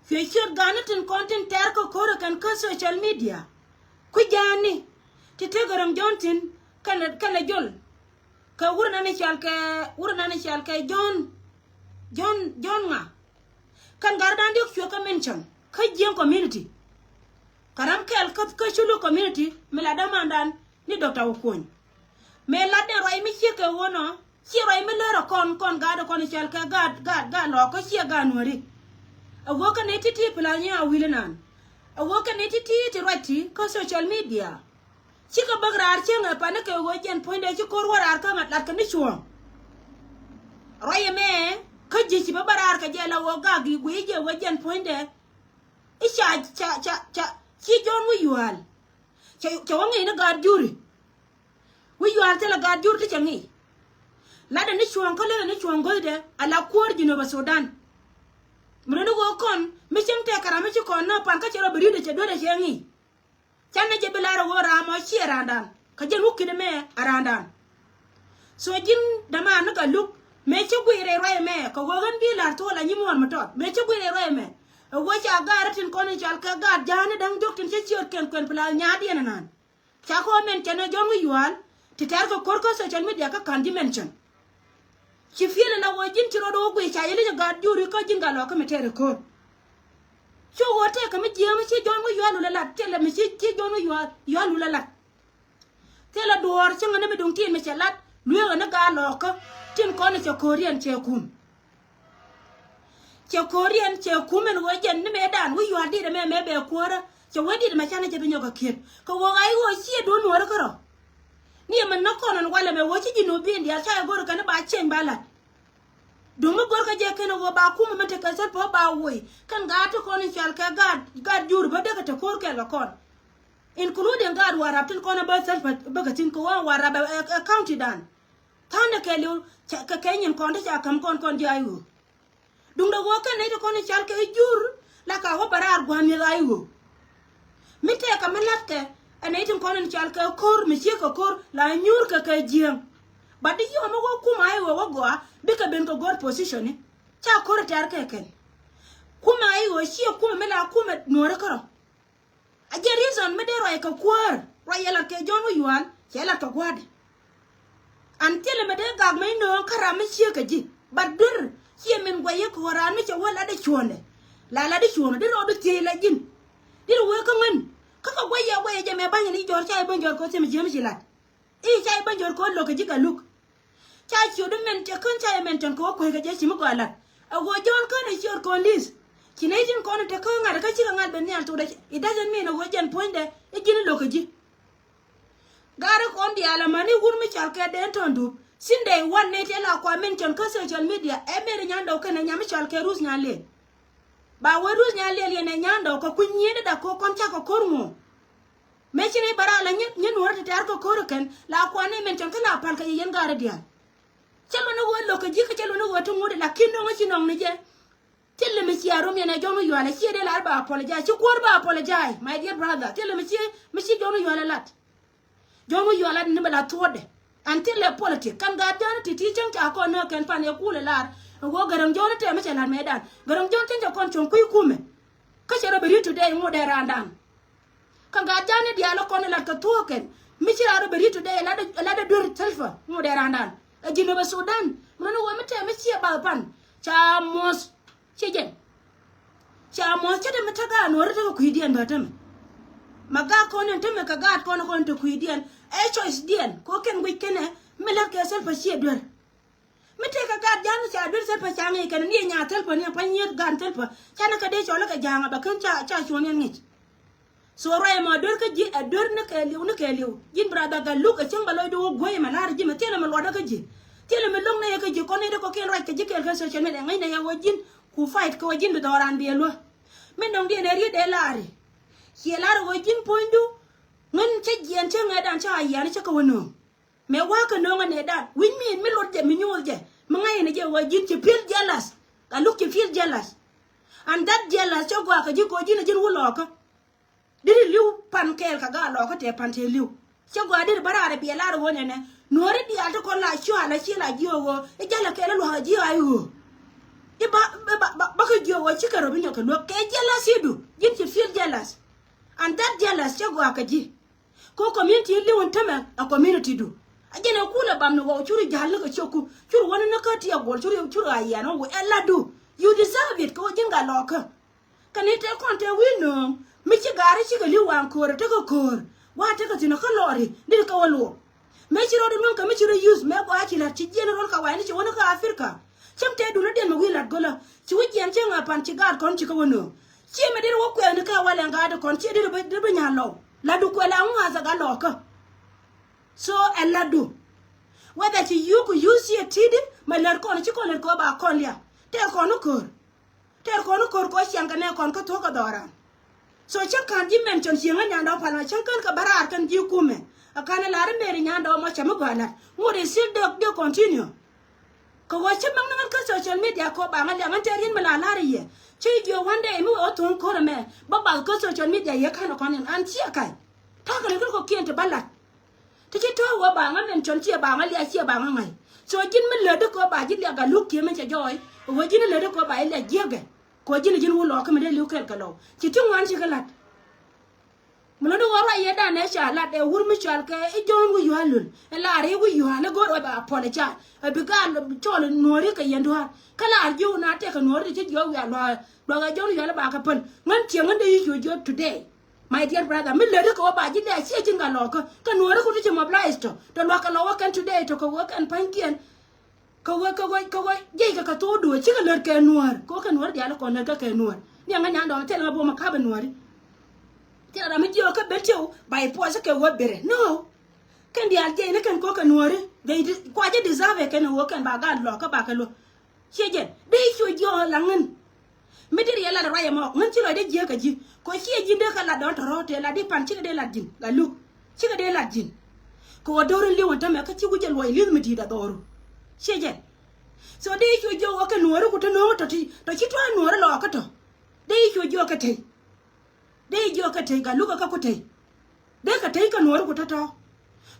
Cuɛ ciöt ga̱a̱ni tin kɔn tin tɛ̈r kä ko̱rä kɛn kä social media. Kui̱ ja̱a̱ni ti tekɛ röm John thi̱n kɛnɛ kɛnɛ jol. Kɛ wur nani cɔal kɛ wur nani cɔal kɛ John. John John ŋa. Kɛn gatdan diɔ̱k cuɛ kä mention kä Jiɛŋ community. Kɛ ram kɛl kä kä Culu community mi la dämandan ni Doctor Okuony. Mëë latdɛ ruac mi ciek kɛ ɣöö nɔ ciɛ ruac mi lär ɛ kɔn kɔn gaat ɛ kɔn i̱ cɔal kɛ gaat gaat gaat lɔɔkä ciɛ gaat nuääri. Ɛ ɣöö kɛn i̱ ti̱ti̱ plan nyi a wi̱l inan. Ɛ ɣöö kɛn i̱ ti̱ti̱ ti ruac ti kä social media. Cikɛ bäk raar cieŋ ɛ pa̱n i̱ kɛ ɣöö jɛn puɔ̱nydɛ ci ko̱r wä raar kä ŋa̱t lat kɛ ni cuɔ̱ɔ̱ŋ. Ruac ɛmɛ kä ji̱ ci bä bä raar kɛ jɛ la ɣöö gak i̱ guiy jɛ ɣöö jɛn puɔ̱nydɛ. I̱ ca ca ca ca ci John Oyual. Cɛ cɛ wä ŋi̱i̱c ni gaat juri. Wi̱i̱ yual thilɛ gaat jur ti cɛ ŋi̱i̱c. Latdɛ ni cuɔ̱ɔ̱ŋ kä lethɛ ni cuɔ̱ɔ̱ŋ go̱thdɛ ala kuäär Jinub Sudan. Mi runi ɣöö kɔn mi cieŋ tɛk kɛ ram mi ci kɔn nä pan kä cɛ rɔ bi ri̱t cɛ duet cɛ ŋi̱i̱c. Canɛ jɛ bi lar ɣöö ram ɔ ciɛ raandan kä jɛn wä ki̱n mɛ a raandan. So ji̱n dämaan ni Gatluak Mëë ci guic rɛy ruac ɛmɛ kɛ ɣöö ɣän bi la̱r thuɔl a nyi muɔ̱ɔ̱n mi tɔt. Mëë ci guic rɛy ruac ɛmɛ ɛ ɣöö ca gaat tin kɔn in cɔal kɛ gaat ja̱a̱n i̱ däŋ diɔ̱k tin ci ciöt kɛn kuɛn pla nyaatdiɛn ɛnan. Ca kɔn mention ɛ John Wi̱i̱ Yual ti tɛ̈r kɛ ko̱r kä social media kä ka̱n ji̱ mention. Ci fiel ɛn a ɣöö ji̱n ci rɔɔd ɣöö guic ca yɛ li̱c ɛ gaat juri kä ji̱n gat lɔɔkä mi tɛɛr ɛ ko̱r. Cu ɣöö tëëkɛ mi jiääm ci John Wi̱i̱ Yual wulɛ lat thilɛ mi ci ci John Wi̱i̱ Yual, Yual wulɛ lat. Thilɛ duɔ̱ɔ̱r cäŋɛ ni mi duŋ tin mi cɛ lat lueekä ni gaat lɔɔkä tin kɔn cɛ ko̱riɛn cɛ kum. Cɛ ko̱riɛn cɛ kum ɛn ɣöö jɛn ni mëëdan Wi̱i̱ Yual dit ɛmɛ mëë bɛ kuäärä cɛ wee dit ɛmɛ canɛ jɛ bi nyɔk ɛ kiet kɛ ɣöö ɣa̱c ɣöö ciɛ duɔ̱ɔ̱r nuɔ̱ɔ̱rä kärɔ̱. Ni ɛmɛ näk kɔn ɛn walɛ mɛ ɣöö ci ji̱ nuɔ̱ɔ̱r bi̱i̱n diaal ca ɛ go̱r kɛn i̱ ba cieŋ ba lat. Duŋ mi go̱rkä jɛ kɛn ɣöö ba kumɛ mi tekɛ Salva ba woi kɛn gaat ti kɔn in cɔal kɛ gaat, gaat jur bä dekɛ te ko̱r kɛɛl kɛ kɔn. Including gaat Warap tin kɔn bä Salva bä kɛ thi̱n kɛ ɣöö Warap ɛ, ɛ, ɛ county dan. Tha̱a̱ŋdɛ kɛɛliw kɛ, kɛ nyin kɔn ti ca käm kɔn kɔn ji̱ ay ɣöö. Duŋdɛ ɣöö kɛn nɛy ti kɔn in cɔal kɛ jur la ka wä bɛ raar gua̱a̱m yeth ay ɣöö. Mi tëëkɛ mi la̱tkɛ ɛ nɛy tin kɔn in cɔal kɛ ko̱r mi ciek kɛ ko̱r la nyuur kɛ kɛ jiääŋ. But di yɔm mi wä kumɛ ay ɣöö wä gɔaa bikɛ ben kɛ go̱r position ni. Ca ko̱r tɛ̈r kɛ kɛn. Kumɛ ay ɣöö ciɛ kumɛ mi la kumɛ nuɔ̱ɔ̱rä kärɔ̱. A jɛ reason mi dee ruac kɛ kuäär ruac yɛ lat kɛ John Wi̱i̱ Yual cɛ lat kɛ gua̱a̱dɛ. An thilɛ mi dee gak mi nööŋ kä ram mi ciek kɛ ji̱. But duer ciɛ min guɛc yɛ kɔɔr raan mi cɛ wä lat dee cuɔ̱ɔ̱ndɛ. La lat dee cuɔ̱ɔ̱ndɛ dee rɔɔdu thiec la ji̱n. Dee rɔ wee kä ŋän kä kɛ guɛc yɛ guɛc yɛ jɛ mɛ ba̱nyɛ ni jɔr ca yɛ ben jɔr kɛ wä thiɛ mi jiäm ci lat. I̱ ca i̱ bä jɔr kɔn lo̱k kɛ ji̱ Galuk. Ca ciöt i̱ mɛn cɛ kän ca i̱ mɛn cɛn kɛ wä kue̱e̱k kɛ jɛ ci mi gɔaa lat. Ɛ ɣöö Jɔ̱ɔ̱n kän i̱ ciöt kɔn li̱th. Ci nɛy tin kɔn i̱ te kä ŋa̱t kä cikɛ ŋa̱t ben nhial tokdɛ. It doesn't mean ɛ ɣöö jɛn puɔ̱nydɛ i̱ ji̱n i̱ lo̱k kɛ ji̱. Gaari kɔn diaal amäni wur mi cɔal kɛ Dɛn Tɔ̱ɔ̱n Dup. Since day one nɛy tëë la kua mention kä social media ɛ Mary Nyandɔw kɛnɛ nyam mi cɔal kɛ Ruth Nyalel. Ba wee Ruth Nyalel yɛn ɛ Nyandɔw kɛ kui̱ nyieenäda ko̱ kɔn cakɔ ko̱r ŋuɔ. Mëë ci nɛy bä raar la nyɛ, nyɛ nuɔ̱ɔ̱rä ti tɛ̈r kä ko̱r ɛ kɛn la kuan nɛy mention kä la pal kɛ yɛ yɛn gaari diaal. Cä luɔ̱n ni ɣöö lo̱k kɛ ji̱ kä cä luɔ̱n ni ɣöö ti ŋuɔ̱t ila ki̱n dɔ̱ŋ ɛ ci nɔŋ ni jɛ. Thilɛ mi cia rom yɛn ɛ Jɔ̱ɔ̱n Wi̱i̱ Yual ɛ ciɛ dee lar ba apologize ci kuäär ba apologize my dear brother. Thilɛ mi ci, mi ci Jɔ̱ɔ̱n Wi̱i̱ Yual ɛ lat. Jɔ̱ɔ̱n Wi̱i̱ Yual ɛ lat ni bɛ la thuɔ̱ɔ̱dɛ. Ɛn thilɛ politic kɛn gaat Ja̱a̱ŋ ti ti cäŋ ca kɔn nääk kɛn pan yɛ kulɛ lar. Ɛ ɣöö Gäräŋ Jɔ̱ɔ̱n tɛmɛ cɛ la̱t mëëdan Gäräŋ Jɔ̱ɔ̱n cäŋ cɛ kɔn cuɔ̱ŋ kui̱ kumɛ. Kä cɛ rɔ bɛ ri̱t today ŋot dee raandan. Kä gaat Ja̱a̱ŋ ni diaal ɛ kɔn ɛ lat kɛ thuɔ̱ɔ̱k kɛn mi ci raan rɔ bɛ ri̱t today ɛ lat ɛ, ɛ lat ɛ duer Salva ŋot dee raandan. Ɛ ji̱n ɛ bɛ Sudan mi rɔ ni ɣöö mi tɛmɛ ciɛ bath pan ca muɔ̱th. Ci jɛn. Ca muɔ̱th cä te mi te gaat nuɔ̱ɔ̱ri te kɛ kui̱diɛn bä te mi. Ma gaat kɔn in te mi kɛ gaat kɔn kɔn te kui̱diɛn ɛ choice diɛn kɛ ɣöö kɛn guic kɛnɛ mi la̱t kɛ Salva ciɛ duer. Mi tëëkɛ gaat Ja̱a̱ŋ ca duer Salva ca ŋi̱i̱c kɛn ni nya Salva ni a pa̱ny nyieth gaat Salva ca ni kɛ dee cɔl kɛ Ja̱a̱ŋ a bɛ ken ca, ca cuɔ̱n yɛn ŋi̱c. So ruac ɛmɔ a duer kä ji̱ ɛ duer ni kɛɛliw ni kɛɛliw. Ji̱n brother Galuk ɛ cäŋ bɛ lɔcdu wä guäc ɛmɛ la̱r ji̱ mɛ thilɛ mi luɔtdä kä ji̱. Thilɛ mi lo̱ŋ nɛ yɛ kä ji̱ kɔn nɛy dee kɔkiɛn ruac kɛ ji̱ kɛɛl kä social media ŋäcnɛ yɛ wä ji̱n ku fight kɛ wä ji̱n bi dhɔran bi ɛ luä. Min dɔ̱ŋdiɛn ɛ riet dee la̱ri. Ciɛ la̱r ɛ wä ji̱n puɔ̱nydu. Ŋän cä jiɛɛn cä ŋɛɛdan cä a yiani cä kɛ wä nööŋ. Mëë wa̱a̱ kɛ nööŋä nɛɛdan wi̱c mi in mi lot jɛ mi nyuuth jɛ mi ŋa̱c in jɛ wä ji̱n ci feel jealous. Galuk ci feel jealous. And that jealous cä gɔaa kɛ ji̱ kɛ wä ji̱n a ji̱n wä lɔɔkä. Deri li̱w pan kɛɛl kɛ gaa lɔɔkä tëë pan tëë li̱w. Cä gɔaa deri bä raar ɛ biɛ lar ɛ ɣöö nɛnɛ nuɔ̱ɔ̱ri diaal ti kɔn la cua̱a̱l a ci la jiök ɣöö i̱ jalä kɛɛl i̱ lua̱k a jiök a i̱ ɣöö i̱ ba, ba, ba, ba kä jiök ɣöö cikɛ rɔ bi nyɔk kɛ luäk kɛ jealousy du. Ji̱n ci feel jealous. And that jealous cä gɔaa kɛ ji̱. Ko community in li̱w in tämɛ a community du. A jɛn ɛ kulɛ bam ni ɣɔw curi ja̱l ni kɛ cioku curi wäni ni kä ti a guɔl curi, curi a yian ɣɔw ɛ la du. You deserve it kɛ wä ji̱n gat lɔɔkä. Kɛ ni tëë kɔn tëë wi̱i̱ nööŋ mi ci gaari cikɛ li̱w waŋ köör ɛ tekɛ köör. Wa tekɛ thi̱n ɛ kä lɔɔri ni kɛ wä luɔk. Mëë ci rɔɔdi luäŋ kɛ mi ci rɔ use mëë gɔaa ci la̱t ci jiɛn rɔl kɛ wa̱i̱ni ci wäni kä Africa. Cäŋ tëë duŋdädiɛn mi wi̱i̱ la̱t gölä ci wi̱i̱ jiɛn cäŋ a pan ci gaat kɔn ci kä wä nööŋ. Ciɛ mi deri wä kuɛɛni kɛ walɛ ŋa̱a̱di kɔn ciɛ deri bä, deri bä nya̱a̱ lɔw. La̱tdu kuɛ la ŋua̱a̱th ɛ gat lɔɔkä. So ɛ la̱tdu. Whether ci yuk ku yuk ciɛ ti̱i̱di mɛ lät kɔn ci kɔn lät kɛ wä ba kɔn liak. Tɛɛr kɔn ni köör. Tɛɛr kɔn ni köör kɛ wä ciaŋ kɛ nɛ kɔn kä thuɔ̱k kɛ dhɔran. So cäŋ ka̱n ji̱ mention cieŋä nyandɛ wä pal mɛ cäŋ kän kɛ bä raar kɛn ji̱ kumɛ. Ɛ ka̱n ɛ lar i̱ Mary nyandɛ wä mɔ cɛ mi gɔaa la̱t ŋot ɛ still dee, dee continue. Kɛ ɣöö cä mäŋ ni ɣän kä social media kɔ ba ŋä liak ɣän tɛɛr yɛn mi la la̱r i̱ yɛ. Cä i̱ jiök one day mi wee ɣä thuɔ̱ŋ ko̱r ɛmɛ bä bath kä social media yɛ ka̱n ɛ kɔn in an ciɛ ka̱c. Ta̱a̱ kɛ lɛ kä kɔ̱kiɛn ti bä la̱t. Ti ci tɔ̱ wä ba ŋä mention, ciɛ ba ŋä liac, ciɛ ba ŋä ŋa̱c. So ji̱n mi lätdi kɛ ba ji̱ liak Galuk kiɛ min cɛ jɔɔy. Wä ji̱n lätdi kɛ ba ji̱ liak jiäkɛ. Kɛ ji̱n ji̱n wä lɔɔkä mi dee li̱w kɛl kɛ lɔw. Ci ti ŋuan ci kɛ la̱t. Mi lo̱ni wä ruac yɛ dan ɛ ca lat ɛ wur mi cɔal kɛ i̱ Jɔ̱ɔ̱n wi̱i̱ yua̱a̱ lul. Ɛ lar i̱ wi̱i̱ yua̱a̱ ni go̱o̱r ɛ ba apologize. Ɛ bi gal cɔl nuɔ̱ɔ̱ri kɛ yɛn dua̱a̱r. Kä lar ji̱ wun a tɛk kɛ nuɔ̱ɔ̱ri ti ci jiɔk wiaa lua̱a̱. Lua̱k ɛ Jɔ̱ɔ̱n wia̱a̱ lɛ ba kɛ päl. Ŋän tiɛŋ ŋän dee yic wi̱i̱ jiɔk today. My dear brother, mi lätdi kɛ wä ba ji̱ lɛ a ciɛ ji̱n gal lɔɔkä. Kɛ nuɔ̱ɔ̱ri ku ti ci mobilize tɔ. Tɔ lua̱k kɛ lɔ wä kɛn today tɔ kɛ wä kɛn pa̱nykiɛn. Kɛ ɣöö, kɛ ɣöö, kɛ ɣöö jiɛc kɛ kɛ thok duɔ̱ɔ̱r cikɛ lät kɛ nuäär. Kɛ ɣöö kɛ nuäär diaal kɔn lät kä kɛ nuäär. Ni ɛŋä nyan dɔɔn thil ŋä buɔ̱m ɛ ka̱p ɛ nuääri. Thil ram mi jiɛk kä ben tiɛw ba i̱ puɔth kɛ ɣöö berɛ. No. Kɛn diaal jiɛc ni kɛn kɛ ɣöö kɛ nuääri. They de-, kua jɛ deserve ɛ kɛn ɛ ɣöö kɛn ba gaat lɔk kä ba kɛ luäk. Ciɛ jɛn. Dee i̱ cu jiɔk ɛ laŋ ŋän. Mi deri yɛ lat ruac ɛmɔ ŋän ci lɔcdɛ jiäk kä ji̱. Kɛ ciɛ ji̱n dee kä lat dɔ̱ŋ tɔ̱rɔ̱ tëë lat di pan cikɛ dee lat ji̱n la luk. Cikɛ dee lat ji̱n. Kɛ wä do̱r in li̱w ɛn tämɛ kä ci wi̱c ɛ luɔc li̱th mi di̱i̱t a dhɔru. Ciɛ jɛn. So dee i̱ cu jiɔk wä kɛ nuɔ̱ɔ̱ri ku te no̱o̱ŋ tɔ̱ ti tɔ̱ ci tua̱a̱ nuɔ̱ɔ̱ri lɔɔkä tɔ̱. Dee i̱ cu jiɔk kɛ tey. Dee i̱ jiɔk kɛ tey Galuk kä ku tey. Dee kɛ tey kɛ nuɔ̱ɔ̱ri ku tɔ̱tɔ̱.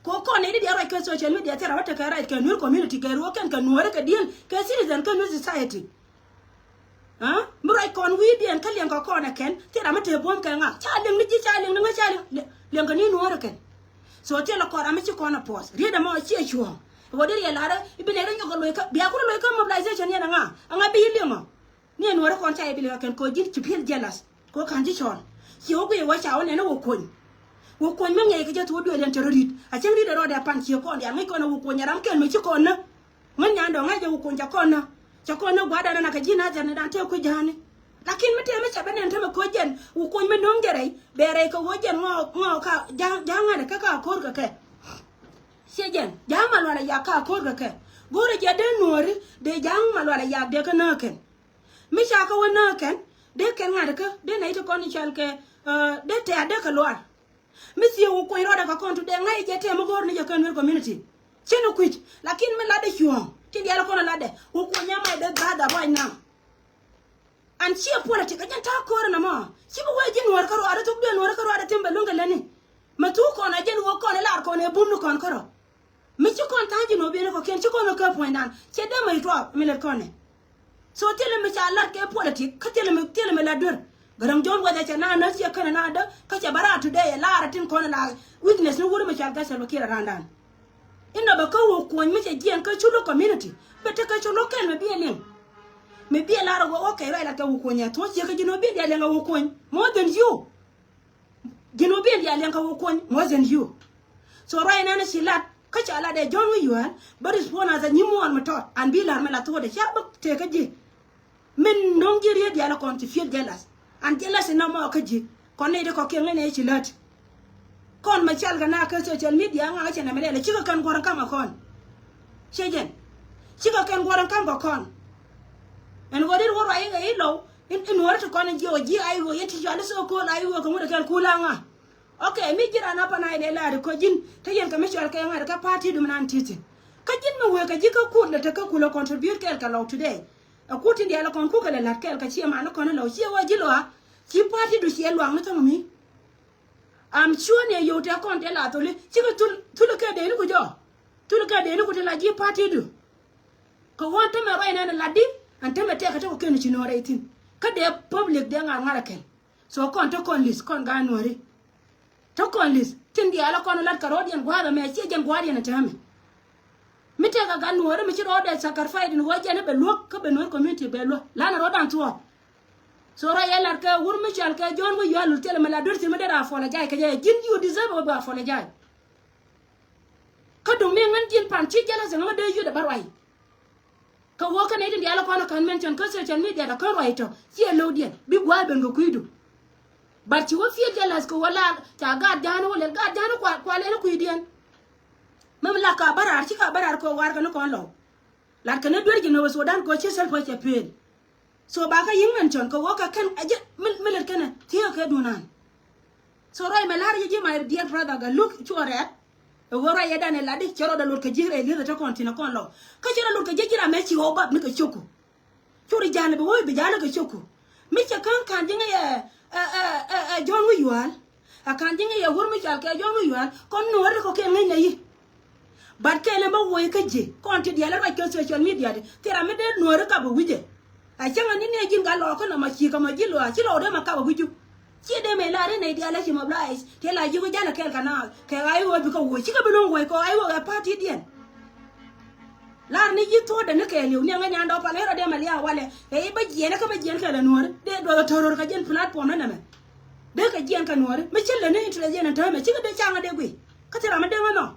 Kɛ kɔn nɛy di diaal ruac kɛ social media thil ram mi tekɛ right kɛ nuɔ̱ɔ̱ri community kɛ ruɔ̱k kɛn kɛ nuɔ̱ɔ̱ri kɛ di̱el kɛ citizen kɛ nuɔ̱ɔ̱ri society. Aa? Mi ruac kɔn wi̱i̱diɛn kä liɛŋ kɛ kɔn ɛ kɛn thil ram mi te buɔ̱m kɛ ŋa ca liɛŋ ni ji̱ ca liɛŋ ni ŋa ca liɛŋ, liɛŋ kɛ ni nuɔ̱ɔ̱ri kɛn. So thil ɛ kɔn ram mi ci kɔn ɛ puɔth riet ɛmɔ ciɛ cuɔ̱ɔ̱ŋ. Ɣöö di riɛl lar i̱ bi nɛy rɔ nyɔk kɛ loc kä bia kur loc kä mobilization yɛn ɛ ŋa ɛ ŋa bi yi liɛŋ ɔ. Ni ɛ nuɔ̱ɔ̱ri kɔn ca i̱ bi liɛŋ ɛ kɛn kɛ ɣöö ji̱n ci piɛl jealous. Kɛ ɣöö ka̱n ji̱ cɔɔl. Ciɛ wä guiy wä ca wä nɛn wä kuɔny. Wä kuɔny mi ŋiɛc kɛ jɛ thok duëël yɛn cɛ rɔ ri̱t. A cäŋ ri̱t ɛ rɔɔdɛ pan ciɛ kɔn diaal ŋäc kɔn wä kuɔny ɛ ram kɛl mi ci kɔn nä. Ŋän nyan dɔ̱ŋ ŋäc jɛ wä kuɔny cɛ kɔn nä. Cɛ kɔn nä gua̱a̱r dan na kɛ ji̱ na jɛn dan tëë kui̱ ja̱a̱ni. Lakin mi tëë mi cɛ bä nɛn te mi koc jɛn wä kuɔny mi no̱o̱ŋ jɛ rɛy. Bɛ rɛy kɛ wä jɛn ŋɔɔ ŋɔɔ ka ja̱a̱ŋ ja̱a̱ŋ ŋa̱n kɛ ka ko̱r kɛ kɛ. Ciɛ jɛn ja̱a̱ŋ ma lual a yak ka ko̱r kɛ kɛ. Go̱o̱rɛ jɛ dee nuɔ̱ɔ̱ri dee ja̱a̱ŋ ma lual a yak dee kä nääkɛn. Mi ca kä wä nääkɛn dee kɛn ŋa̱t kä dee nɛy ti kɔn i̱ cɔal kɛ, ɛ, dee tɛ̈t dee kɛ luaar. Mi thiee wä kuɔny rɔɔdɛ kɛ kɔn tu dee ŋa̱c jɛ tɛm mi go̱o̱r ni jɛ kɛn wi̱r community. Cin i̱ kui̱c lakin mi latdɛ cuɔ̱ɔ̱ŋ tin diaal kɔn latdɛ wä kuɔny nya mac dee ga̱a̱th a ruac na. An ciɛ politik a jɛn ta̱a̱ ko̱r ɛn ɛmɔ. Ci bi wee ji̱ nuɔ̱ɔ̱r kä ruaadɛ thok duël nuɔ̱ɔ̱r kä ruaadɛ thim bɛ luŋ kɛ lätni. Mɛ thuk kɔn a jɛn wä kɔn ɛ lar kɔn ɛ bum ni kɔn kärɔ. Mi ci kɔn tha̱a̱ŋ ji̱ nuɔ̱ɔ̱r biɛn kɔ̱kiɛn ci kɔn wä kä puɔ̱nydan cɛ dee mɛ tuɔɔk mi lät kɔn ɛ. So thilɛ mi ca lat kɛ politik kä thilɛ mi, thilɛ mi lat duer. Gäräŋ Jɔ̱ɔ̱n wɛcɛ cɛ na näk ciɛ känɛ na däk kä cɛ bä raar today ɛ lar ɛ tin kɔn ɛ la witness ni wur mi cɔal kä Salva Kiir ɛ raandan. Inɔ bɛ kä wä kuɔ̱ny mi cɛ jiɛɛn kä Culuk community bɛ tekɛ Culuk kɛn mi biɛ liŋ. Mi biɛ lar ɛ wä wä kɛy ruac lat kɛ wä kuɔ̱ny ɛ thuɔ̱c ciɛ kɛ ji̱n wä biɛ diaal liŋ ɛ wä kuɔ̱ny more than you. Ji̱n wä biɛ diaal liŋ kɛ wä kuɔ̱ny more than you. So ruac nɛn ci lat kä ca lat ɛ Jɔ̱ɔ̱n wi̱i̱ yuäär bä respond as a nyimuɔɔn mi tɔt an bi la̱r mi la thuɔ̱ɔ̱dɛ ca bä tëë kä ji̱. Min no̱ŋ ji̱ riet diaal kɔn ci feel jealous. An jealous in nɔmɔ kä ji̱ kɔn nɛy ti kɔ̱kiɛn ŋäc nɛy ci lät. Kɔn mɛ cɔal kɛ na kä social media ŋa̱ cɛ nɛmɛ lɛl cikɛ kɛn guɔ̱r in ka̱m kɛ kɔn. Ciɛ jɛn cikɛ kɛn guɔ̱r in ka̱m kɛ kɔn. Ɛn ɣöö rit wä ruac i̱ ɣɛ i̱ lɔw in, in wä rit kɔn in jiɛ wä ji̱ ay ɣöö yɛn ti cɔal i̱ so ko̱o̱l ay ɣöö kɛ ŋut ɛ kɛn kul aŋa. Ok, mi ji̱ ran apa na ilɛ laari kä ji̱n te yɛn kɛ mi cɔal kɛ ŋa̱t kɛ party dum nan ti̱ti̱. Kä ji̱n mi wëë kɛ ji̱ kä kut lɛ te kä kul ɛ contribute kɛɛl kɛ lɔw today. Ɛ kut tin diaal ɛ kɔn kuk kɛ lɛ la̱t kɛɛl kɛ ciɛ man ɛ kɔn ɛ lɔw ciɛ wä ji̱ lɔa. Ci party du ciɛ luaŋni thämɛ mi. Am sure ni ɛ yio̱w tɛ kɔn tɛ la thuli cikɛ thul, thul kɛ dee ni ku jɔ. Thul kɛ dee ni ku te la ji̱ party du. Kɛ wä tämɛ ruac nɛn ɛ latdi an tämɛ tɛk ɛ te ku kɛn ci nuɔɔrɛ ithin. Kä dee public dee ŋa̱r ŋa̱r ɛ kɛn. So kɔn te kɔn li̱th kɔn gaat nuɔ̱ri. Te kɔn li̱th tin diaal ɛ kɔn lat kɛ ro̱o̱diɛn gua̱a̱th ɛmɛ ciɛ jɛn gua̱a̱rdiɛn ɛ täämɛ. Mi tɛk ɛ gat nuɔ̱ri mi ci ro̱o̱dɛ sacrifice in ɣöö jɛn ɛ bɛ luäk kä bɛ nuɔ̱ri community bɛ luäk lanɛ ro̱o̱dan thuɔ̱ɔ̱k. So ruac ɛ lat kɛ wur mi cɔal kɛ Jɔ̱ɔ̱n wi̱i̱ yual lul thilɛ mi la duer thi̱n mi dee ra apologize kɛ jɛ ji̱n you deserve ɛ bɛ apologize. Kä duŋ mi ŋän ji̱n pan ci jealous ɛŋä mi dee yut ɛ bä ruac. Kɛ ɣöö kɛn nɛy tin diaal kɔn kän mention kä social media dɔ kän ruac tɔ ciɛ lo̱wdiɛn bi gua̱a̱th ben kɛ kui̱du. But ci wä feel jealous kɛ wä la ca gaat ja̱a̱n wä lɛl gaat ja̱a̱n kua, kua lɛl kui̱diɛn. Mɛm la ka bä raar ci ka bä raar kɛ war kɛ ni kɔn lɔw. Lat kɛ ni duer ji̱ nöö wä Sudan kɛ wä ci Salva cɛ pëël. So ba kä yi̱ŋ mention kɛ wä kɛ kɛn a jɛ mi, mi lät kɛnɛ thiee kɛ dunan. So ruac mɛ la̱r yɛ ji̱ my dear brother Galuk cuɔ rɛɛt. Ɛ ɣöö ruac yɛ dan ɛ latdi cɛ rɔɔdɛ lot kɛ ji̱ rɛy li̱eth ɛ te kɔn thi̱n ɛ kɔn lɔw. Kä cɛ rɔ lot kɛ ji̱ ji̱ ram mɛ ci ɣɔw bap ni kɛ cio̱ku. Cori ja̱l bi wä bi ja̱l kɛ cio̱ku. Mi cɛ käŋ ka̱n ji̱ ŋäc ɛ, ɛ, ɛ, ɛ, ɛ Jɔ̱ɔ̱n wi̱i̱ yual. Ɛ ka̱n ji̱ ŋäc ɛ wur mi cɔal kɛ Jɔ̱ɔ̱n wi̱i̱ yual kɔn nuɔɔri kɔ kɛn ŋäc nɛ yi̱. But kɛn ɛn bä woc kä ji̱ kɔn ti diaal ruac kɛ social media di. Thil ram mi dee nuääri kap ɛ wi̱cɛ. A cäŋ ani ni ji̱n ka lɔɔk kä nɔmɔ ci kɛ mɔ ji̱ luaac ci lɔɔk dee mɔ kap ɛ wi̱cu. Ci dee mɛ lar in nɛy diaal ɛ ci mobilize ti la ji̱ ku jalɛ kɛɛl kɛ naath kɛ ɣa̱c ɣöö bikɛ woc cikɛ bi luŋ woc kɛ ɣa̱c ɣöö ɛ party diɛn. Lar ni ji̱ thuɔ̱ɔ̱dɛ ni kɛɛliw ni ɛŋɛ nyandɔ pal ɣöö rɔ dee mɛ liaw walɛ ɛ i̱ bä jiɛn ɛ kä bä jiɛn kɛɛl ɛ nuääri dee duɔth ɛ tɔ̱rör kɛ jiɛn platform ni nɛmɛ. Dee kɛ jiɛn kɛ nuääri mi cä lɛ ni interest yɛn ɛn täämɛ cikɛ dee caŋä dee guiy. Kä thil ram mi dee ŋä nhɔk.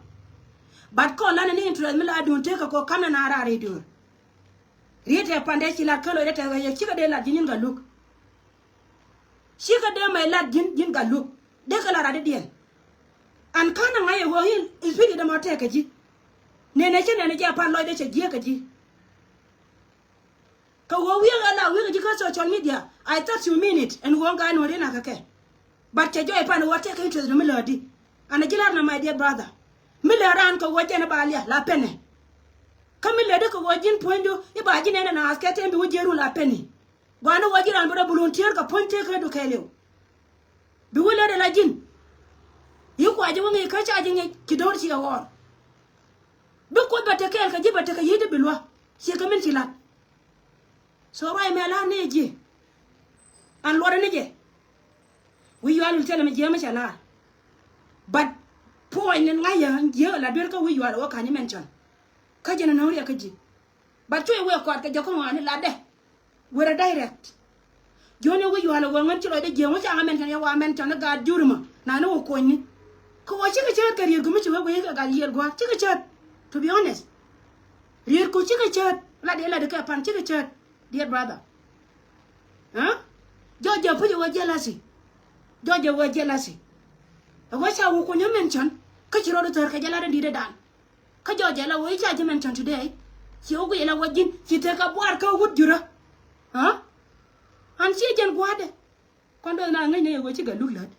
But kɔn lanɛ ni interest mi la duun tekɛ kɔ kamnɛ na raar i̱ duun. Riet tɛ pandɛ ci lat kä loc dee tɛ ɣɛc ɛ cikɛ dee lat ji̱ nyin Gatluak. Cikɛ dee mɛ lat ji̱n ji̱n Gatluak dee kɛ la rat i̱ diɛn. An ka̱n a ŋa̱c ɛ ɣöö in spirit dee mɔ tɛk kɛ ji̱. Nɛnɛ cä nɛnɛ jɛ a pan lɔcdɛ cɛ jiäk kɛ ji̱. Kɛ ɣöö wi̱i̱ ɣä la wi̱i̱ kɛ ji̱ kä social media. I thought you mean it ɛn ɣöö ŋa nuɔ̱ɔ̱ri na kɛ kɛ. But cɛ jɔɔc pan ɣöö tɛk kɛ interest mi läätdi. An a ji̱ la̱r na my dear brother. Mi läär raan kɛ ɣöö jɛn i̱ ba liak la penɛ. Kä mi läätdi kɛ ɣöö ji̱n puɔ̱nydu i̱ ba ji̱ nɛn ɛn ath kɛ tɛm bi wä jiɛɛrun la peni. Gua̱a̱ni ɣöö ji̱ raan bi rɔ volunteer kɛ puɔ̱ny tëëkädu kɛɛliw. Bi wä läätdɛ la ji̱n. Yi kua ji̱ wä ŋi̱i̱c kä ca ji̱ ŋi̱i̱c ci do̱r ci ɛ ɣɔr. Bi Kuoth bɛ te kɛɛl kɛ ji̱ bɛ tekɛ yi̱cdä bi luäk. Ciɛ kɛ min ci la̱t. So ruac mɛ la̱r ni ji̱. An luɔtdɛ ni jɛ. Wi̱i̱ yual wul thilɛ mi jiääm mi cɛ la̱r. But puɔ̱ny ni ŋa̱c yɛ jiääk la duer kä wi̱i̱ yual wä ka̱ny mention. Kä jɛn no̱o̱ŋ riɛk kä ji̱. But cuɛ wëë kɔat kɛ jɛ kä ŋɔaani latdɛ. Wërɛ direct. Jiöni wi̱i̱ yual wä ŋän ci lɔcdɛ jiääk wä ca ŋa mention yɛ wa mention ni gaat jur mɔ nani wä kuɔ̱nyni. Kɛ wä cikɛ cäät kɛ riet kɛ mi ci wee wee kɛ gat yiëër gua̱a̱r cikɛ cäät. To be honest. Riet ku cikɛ cäät lat yɛ lat kɛ pan cikɛ cäät. Dear brother. Huh? Jɔc jɛ puc ɛ wä jealousy. Jɔc jɛ wä jealousy. Ɛ wä ca wä kunyä mention kä ci rɔɔd thär kɛ jɛ lat in di̱t ɛ dan. Kä jɔc jɛ la wä i̱ ca ji̱ mention today. Ci wä guic la wä ji̱n ci tek kɛ buar kä wut jurä. Huh? An ci jɛn gua̱a̱dɛ. Kɔn duɔth na ŋäcnɛ yɛ ɣöö ci Gatluak lät.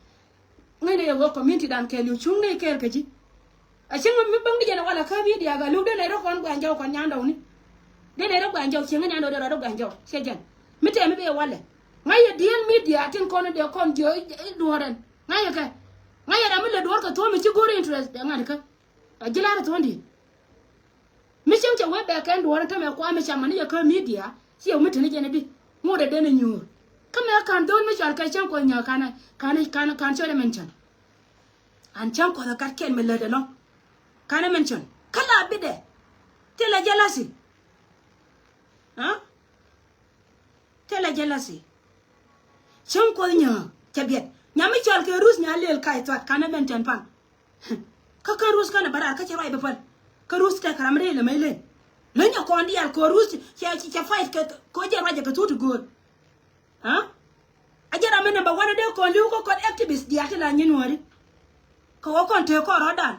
Ŋäcnɛ yɛ ɣöö community dan kɛɛliw cuŋ nɛy kɛɛl kä ji̱. A cieŋ mi bäŋ di jɛn ɛ walɛ kä media Gatluak dee nɛy rɔ kɔn gua̱a̱n jɔw kɔn nyandɔwni. Dee nɛy rɔ gua̱a̱n jɔw cieŋ nyandɔw dee rɔ rɔ gua̱a̱n jɔw ciɛ jɛn. Mi tɛm mi bee walɛ ŋa̱c yɛ diɛl media tin kɔn dee kɔn jiɔ i̱ duɔ̱ɔ̱r ɛn ŋa̱c yɛ kɛ. Ŋa̱c yɛ ram mi lɛ duɔ̱ɔ̱r kɛ thuɔ̱ɔ̱m mi ci go̱r interest dee ŋa̱t kä. A ji̱ la̱rä thuɔ̱ɔ̱ŋdi̱t. Mi cäŋ cɛ wee bɛ kɛn duɔ̱ɔ̱r in tämɛ kua̱r mi camä ni jɛ kä media. Ciɛ mi te ni jɛn i̱di ŋot ɛ den ɛ nyuur. Kä mɛ ka̱n dho̱l mi cɔal kɛ cäŋ kuɔth nyääk ka̱n ka̱n ka̱n ka̱n cɔl ɛ mention. An cäŋ kuɔth ɛ kat kɛn mi lät ɛlɔ̱ŋ. Ka̱n ɛ mention kä la bitdɛ. Thilɛ jealousy. Aa? Thilɛ jealousy. Cäŋ kuɔth nyääk cɛ biɛt nyam mi cɔal kɛ Ruth Nyalel ka̱c thuat ka̱n ɛ mention pan. Kä kä Ruth känɛ bä raar kä cɛ ruac bä päl. Kä Ruth tɛk ram rɛy lɛ mec len. Leny ɛ kɔn diaal kɛ Ruth cɛ cɛ fight kɛ kɛ jɛ ruac ɛ kɛ thut ti gööl. Aa? A jɛ ram mi number one dee kɔn li̱w kä kɔn activist diaal ti la nyin wäri. Kɛ wä kɔn tëë kɔn rɔ̱dan.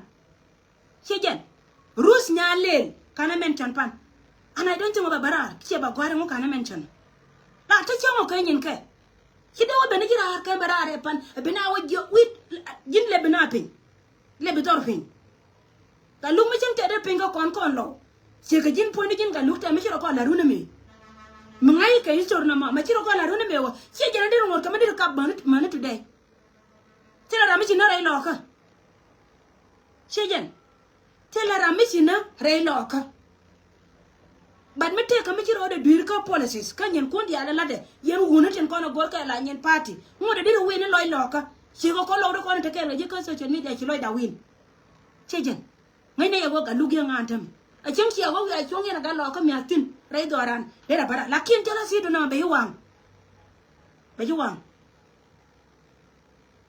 Ciɛ jɛn. Ruth Nyalel ka̱n ɛ mention pan. And I don't think ɔ bɛ bä raar ciɛ bɛ gua̱a̱r ɛŋu ka̱n ɛ mention. La te cäŋ ɔ kɛ nyin kɛ. Ci dee wä ben ji̱ raar kɛ bɛ raar ɛ pan ɛ ben a wä jiök wi̱i̱ ji̱n lɛ ben a piny. Lɛ bi dhɔr piny. Gatluak mi cieŋ tɛt dee piny kä kɔn kɔn lɔw. Ciɛ kɛ ji̱n puɔ̱nyni ji̱n Gatluak tɛt mi ci rɔ kɔn la̱t run ɛmɛ. Mi ŋa̱c kɛ history nɔmɔ mɛ ci rɔ kɔn la̱t run ɛmɛ wä ciɛ jɛn a dee rɔ ŋot kɛ mi dee rɔ kap mäni mäni today. Thilɛ ram mi ci nä rɛy lɔɔkä. Ciɛ jɛn. Thilɛ ram mi ci nä rɛy lɔɔkä. But mi tëëkä mi ci rɔɔdɛ dui̱r kä policies kä nyinkun diaal ɛ la̱tdɛ yɛn wuni tin kɔn ɛ go̱r kɛ la nyin party ŋot ɛ diri win in lɔc lɔɔkä. Cikɛ kɔn lɔwdɛ kɔn in te kɛɛl kɛ ji̱ kä social media ci lɔcda win. Ciɛ jɛn. Ŋäcnɛ yɛ wä Gatluak yɛ ŋa̱a̱n täämɛ. A cieŋ ciɛ wä wiaa cuɔ̱ŋ yɛn a gat lɔɔkä mia̱th thi̱n rɛy dhɔran derɛ bä raar lakin jealousy du nɔmɔ bɛ ci waŋ. Bɛ ci waŋ.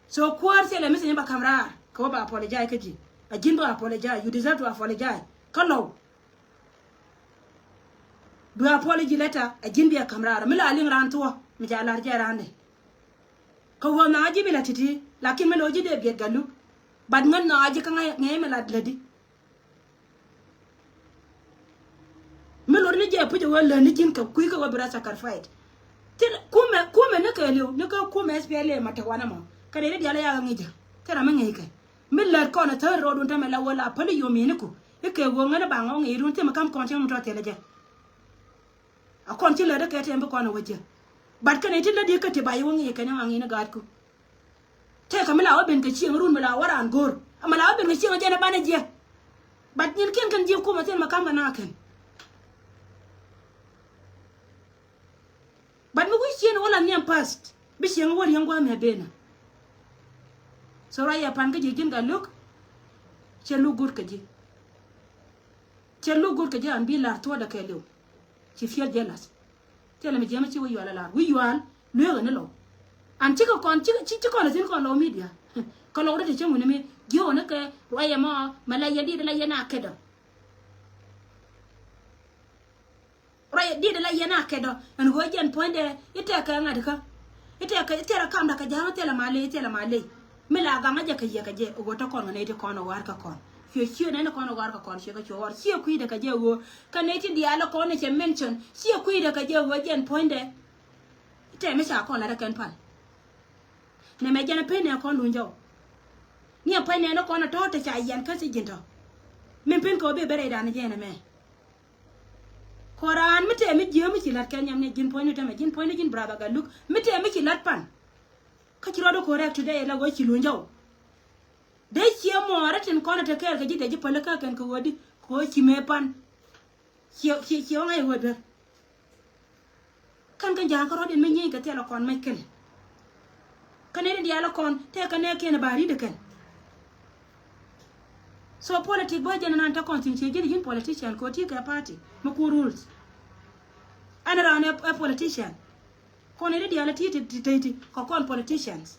So kuäär thilɛ mi thi̱n bä ka̱m raar kɛ wä bä apologize kä ji̱. A ji̱n bä apologize, you deserve to apologize. Kä lɔw. Bi apology letter a ji̱n bia ka̱m raar mi la liŋ raan thuɔ̱k mi ca la̱r jɛ raandɛ. Kä wä nhɔakä ji̱ bi la ti̱ti̱ lakin mi lo̱c ji̱ dee biɛt Gatluak. But ŋän nhɔakä ji̱ kä ŋäc mi la lätdi. Mi luɔt ni jɛ puc ɛ wee lät ni ji̱n kɛ kui̱ kɛ wee bi rɔ sacrifice. Thil kumɛ kumɛ ni kɛɛliw ni kä kumɛ S P L A ma te wanɛ mɔ kɛ nɛy ti diaal ɛ yakɛ ŋi̱cä. Thil ram mi ŋi̱i̱kɛ mi lät kɔn ɛ thäär rɔɔdun tämɛ la wee la päli yom yiniku. I̱ kɛ wee ŋän i̱ ba ŋɔk ŋi̱i̱dun thimɛ ka̱m kɔn cieŋ mi tɔ̱ thilɛ jɛ. A kɔn ci lätdä kɛ tɛm bi kɔn a wä jiɛ. But kɛn iti lätdi kä ti ba yi wä ŋi̱i̱ kɛn ŋa̱ ŋi̱i̱ ni gaatku. Tëëkä mi la wä ben kɛ cieŋ run mi la wä raan go̱o̱r. Ama la wä ben kɛ cieŋ jɛn ɛ banɛ jiɛ. But nyin kiɛn kɛn ji̱ kumɛ thil mɛ kam kɛ na kɛn. But mi wi̱c cien wä la nhiam past bi cieŋ wä riäŋ gua̱a̱mɛ benä. So ruac yɛ pan kä ji̱ ji̱n Gatluak. Cɛ luk go̱o̱r kɛ ji̱. Cɛ luk go̱o̱r kɛ ji̱ an bi lar thuɔ̱ɔ̱dɛ kɛɛliw. Ci feel jealous. Thilɛ mi jiɛmɛ ci wi̱i̱ yual a lar wi̱i̱ yual. Lueekɛ ni lɔw. An cikɛ kɔn cikɛ ci kɔn a thi̱n kɔn lɔw media. Kɛ lɔw ri ti cäŋ wi̱ni mi ji̱ wä ni kɛ ruac yɛ mɔ mɛ la yɛn dit la yɛn a kɛdɔ. Ruac dit la yɛn a kɛdɔ ɛn ɣöö jɛn puɔ̱nydɛ i̱ tɛkɛ ŋa̱t kä. I̱ tɛkɛ i̱ thilɛ kamdä kɛ ja̱a̱ŋ i̱ thilɛ ma ley i̱ thilɛ ma ley. Mi la gaŋä jɛ kɛ yɛ kɛ jɛ ɣöö te kɔn ŋä nɛy ti kɔn ɛ wa̱r kɛ kɔn. Cuɛ ciö nɛn kɔn ɛ wa̱r kɛ kɔn cuɛ kɛ cuɛ wa̱r ciɛ kui̱dɛ kɛ jɛ ɣöö. Kä nɛy ti diaal kɔn ɛ cɛ mention ciɛ kui̱dɛ kɛ jɛ ɣöö jɛn puɔ̱nydɛ. I̱ tɛmɛ ca kɔn la rɛ kɛn pal. Nɛmɛ jɛn ɛ pen nɛ kɔn luny jɔw. Ni ɛ puɔ̱nydɛ ni kɔn ɛ tɔ̱ te ca yɛn kä ci ji̱n tɔ̱. Min pen kɛ ɣöö bi bɛ rɛydan jɛn ɛmɛ. Kɔ raan mi tɛm mi jiääm mi ci la̱t kɛ nyam ni ji̱n puɔ̱nyni tämɛ ji̱n puɔ̱nyni ji̱n brother Gatluak mi tɛm mi ci la̱t pan. Kä ci rɔɔd i̱ correct today la ɣöö ci luny jɔw. Dee ciɛ mɔɔrä tin kɔn ɛ te kɛɛl kɛ ji̱ dee ji̱ päl ikä kɛn kɛ ɣöö di kɛ ɣöö ci mëë pan. Ciɛ ciɛ ciɛ ɣä ŋa̱c ɣöö duer. Kän kä ja̱a̱ŋ kä rɔ̱diɛn mi nyieny kɛ thilɛ kɔn mec kɛl. Kä nɛy ni diaal kɔn tëëkɛ nɛɛkiɛn ba ri̱t kɛn. So politic bä jɛn nan te kɔn thi̱n ciɛ ji̱n ji̱n politician kɛ ɣöö ti kɛ party mi ku rules. Ɛn raan ɛ politician. Kɔn nɛy ni diaal ti ti ti ti kɛ kɔn politicians.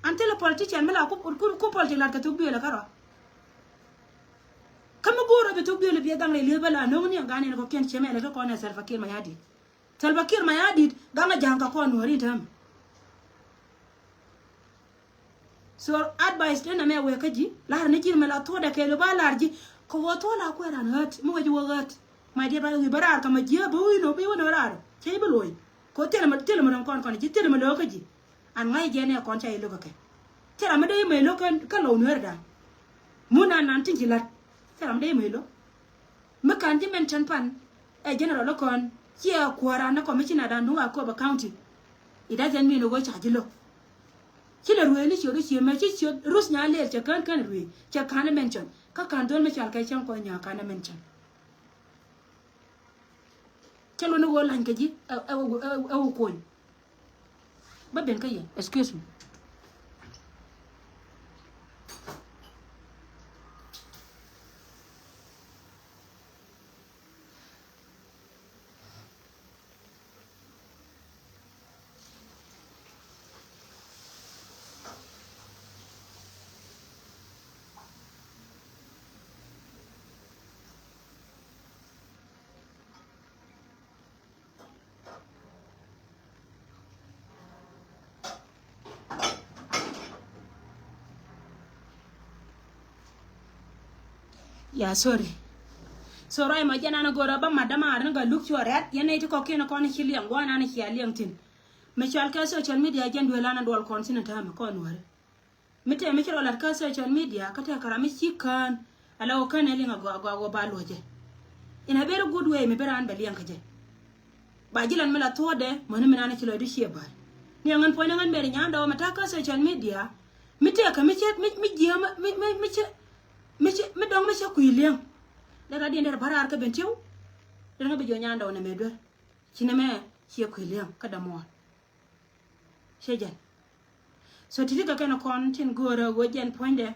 An thilɛ politician mi la ku ku ku politic lat kɛ thuk duëël ɛ kärɔa. Kä mi go̱o̱r rɔ bi thuk duëël bi ɛ gaŋ rɛy li̱eth bä la no̱o̱ŋ ni ɛ gan in kɔ̱kiɛn ciɛ mɛ lɛ kä kɔn ɛ Salva Kiir Mayardit. Salva Kiir Mayardit gaŋ ɛ ja̱a̱ŋ kɛ kɔn nuɔ̱ɔ̱ri in täämɛ. So advice den ɛmɛ wek kä ji̱ lar ni ji̱n mɛ la thuɔ̱dɛ kɛɛl ba lar ji̱. Kɛ wä thuɔ̱l a kuɛ ran ɣät mi wec wä ɣät. My dear brother, wi̱i̱ bä raar kä ma jiääp bä wi̱i̱ nɔ bi wä nɔ raar cä ji̱ bi lo̱c. Kɛ thilɛ mɛ thilɛ mɛ dɔ̱ŋ kɔn kɔn ji̱ thilɛ mɛ lo̱k kä ji̱. An ŋa̱c jɛ nɛ kɔn ca ilok kɛ. Thilɛ mɛ dee imɛ ilok kä lɔw nueer da̱a̱n. Mun an nan tin ci la̱t. Thilɛ mɛ dee imɛ ilok. Mi ka̱n ji̱ mention pan ɛ general kɔn ciɛ kuäär an ni commissioner dan duŋ Akobo County. It doesn't mean ɣöö ca ji̱ lo̱k. Ci lɛ ruëëc ni ciöt ɣöö cië mɛ ci ciöt rus nyan lëër cɛ kään kään ruëëc cɛ ka̱n mention. Kä ka̱n dhöl mi cal kɛ cäŋ kɔn nyɔak ka̱n mention. Cä luɔ̱n i̱ ɣöö la̱ny kɛ ji̱ ɛ ɛ ɛ ɛ wä kuɔny. Bä ben kä yɛ, excuse me. Ya, sorry. So ruac mɔ jɛn an a go̱rä bä mat dämaar ni Gatluak cuɔ rɛ̈t yɛn nɛy ti kɔ̱kiɛn kɔn ci liɛŋ gua̱n an cia liɛŋ thi̱n. Mi cɔal kɛ social media jɛn duel an a duɔl kɔn thi̱n a täämɛ kɔn nuääri. Mi tɛm mi ci rɔ lat kä social media kä tɛk kɛ ram mi ci kään. Ala wä kään ɛ liŋ a gɔaa gɔaa wä ba luɔcɛ. In a very good way mi bi raan bɛ liɛŋ kä jɛ. Ba ji̱ lan mi la thuɔ̱ɔ̱dɛ mäni mi naan ci lɔcdu ciɛ bäär. Ni a ŋän puɔ̱ny ni ŋän mɛri nyaandɔɔ mɛ ta̱k kä social media. Mi tɛk kɛ mi cɛ mi mi jiɛ mi mi mi cɛ mi cɛ mi dɔŋ mi cɛ kui̱ liɛŋ. Dee rat diɛn dee rɛ bä raar kä ben tiw. Dee ŋä bi jiɔ nyaandɔɔ nɛ mɛ duer. Ci nɛ mɛ ciɛ kui̱ liɛŋ kä dämuɔɔr. Cɛ jɛn. So ti̱ti̱ kɛ kɛn kɔn tin go̱o̱rä ɣöö jɛn puɔ̱nydɛ.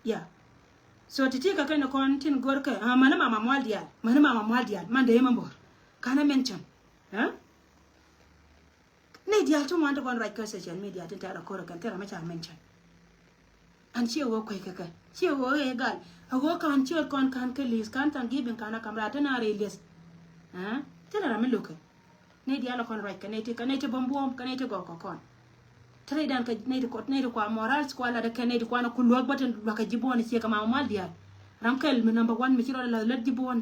Ya. So ti̱ti̱ kɛ kɛn kɔn tin go̱o̱rkɛ, ah, mäni mama mual diaal, mäni mama mual diaal man dee mɛ bo̱r. Ka̱n ɛ mention. Ɛ nɛy diaal ti ŋuan ti kɔn ruac kä social media tin tɛ̈r a ko̱r ɛ kɛn thil ram mi ca mention. An ciɛ ɣöö kuec kɛ kɛ ciɛ ɣöö ɛ gal a ɣöö ka̱n ciöt kɔn ka̱n kä li̱th ka̱n Thanksgiving ka̱n a kam raar te na rɛy li̱th. Ɛ thilɛ ram mi lo̱kɛ. Nɛy diaal kɔn ruac kɛ nɛy ti kɛ nɛy ti bäm buɔ̱ɔ̱m kɛ nɛy ti gɔw kɛ kɔn. Te nɛy dan kɛ nɛy ti kɔt nɛy ti kua morals kua lat kɛ nɛy ti kuan ku luäk bä te luäk kɛ ji̱ buɔ̱ɔ̱n ciɛ kɛ mama mual diaal. Ram kɛl mi number one mi ci rɔ la lät ji̱ buɔ̱ɔ̱n.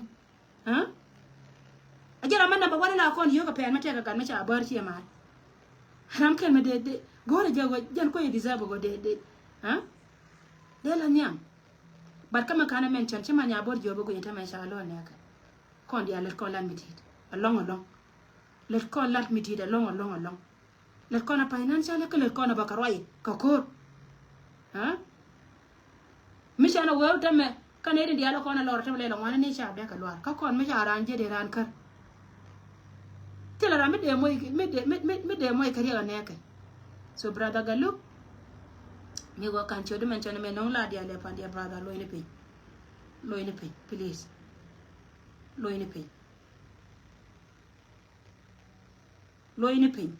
Ɛ jɛ ram mɛ namba wan la kɔn yio̱k kɛ pɛn mɛ tɛk kɛ gat mɛ ca bär ciɛ mal. Ram kɛn mɛ dee dee go̱o̱rɛ jɛ wä jɛn kuec deserve go̱ dee dee. Dee la nhiam. But kä mɛ kanɛ mention ci man ya bor jiɔp go̱ yɛn te mɛ ca lɔ nɛkɛ. Kɔn diaal lät kɔn lat mi tit alɔŋ alɔŋ. Lät kɔn lat mi tit alɔŋ alɔŋ alɔŋ. Lät kɔn a financial kä lät kɔn a bä kɛ ruac kɛ ko̱r. Aa? Mi canɛ wee tämɛ kä nɛy tin diaal kɔn a lɔr tämɛ lɛ lɛ ŋuan ni cap dee kɛ luaar kä kɔn mi ca raan jiɛt i̱ raan kär. Thilɛ ram mi dee moc, mi dee, mi, mi, mi dee moc kɛ riɛk a nɛɛkɛ. So brother Galuk, mi wä kan ciöt dimension mɛ no̱o̱ŋ la diaal ɛ pan diɛ brother, lo̱cni piny. Lo̱cni piny, please. Lo̱cni piny. Lo̱cni piny.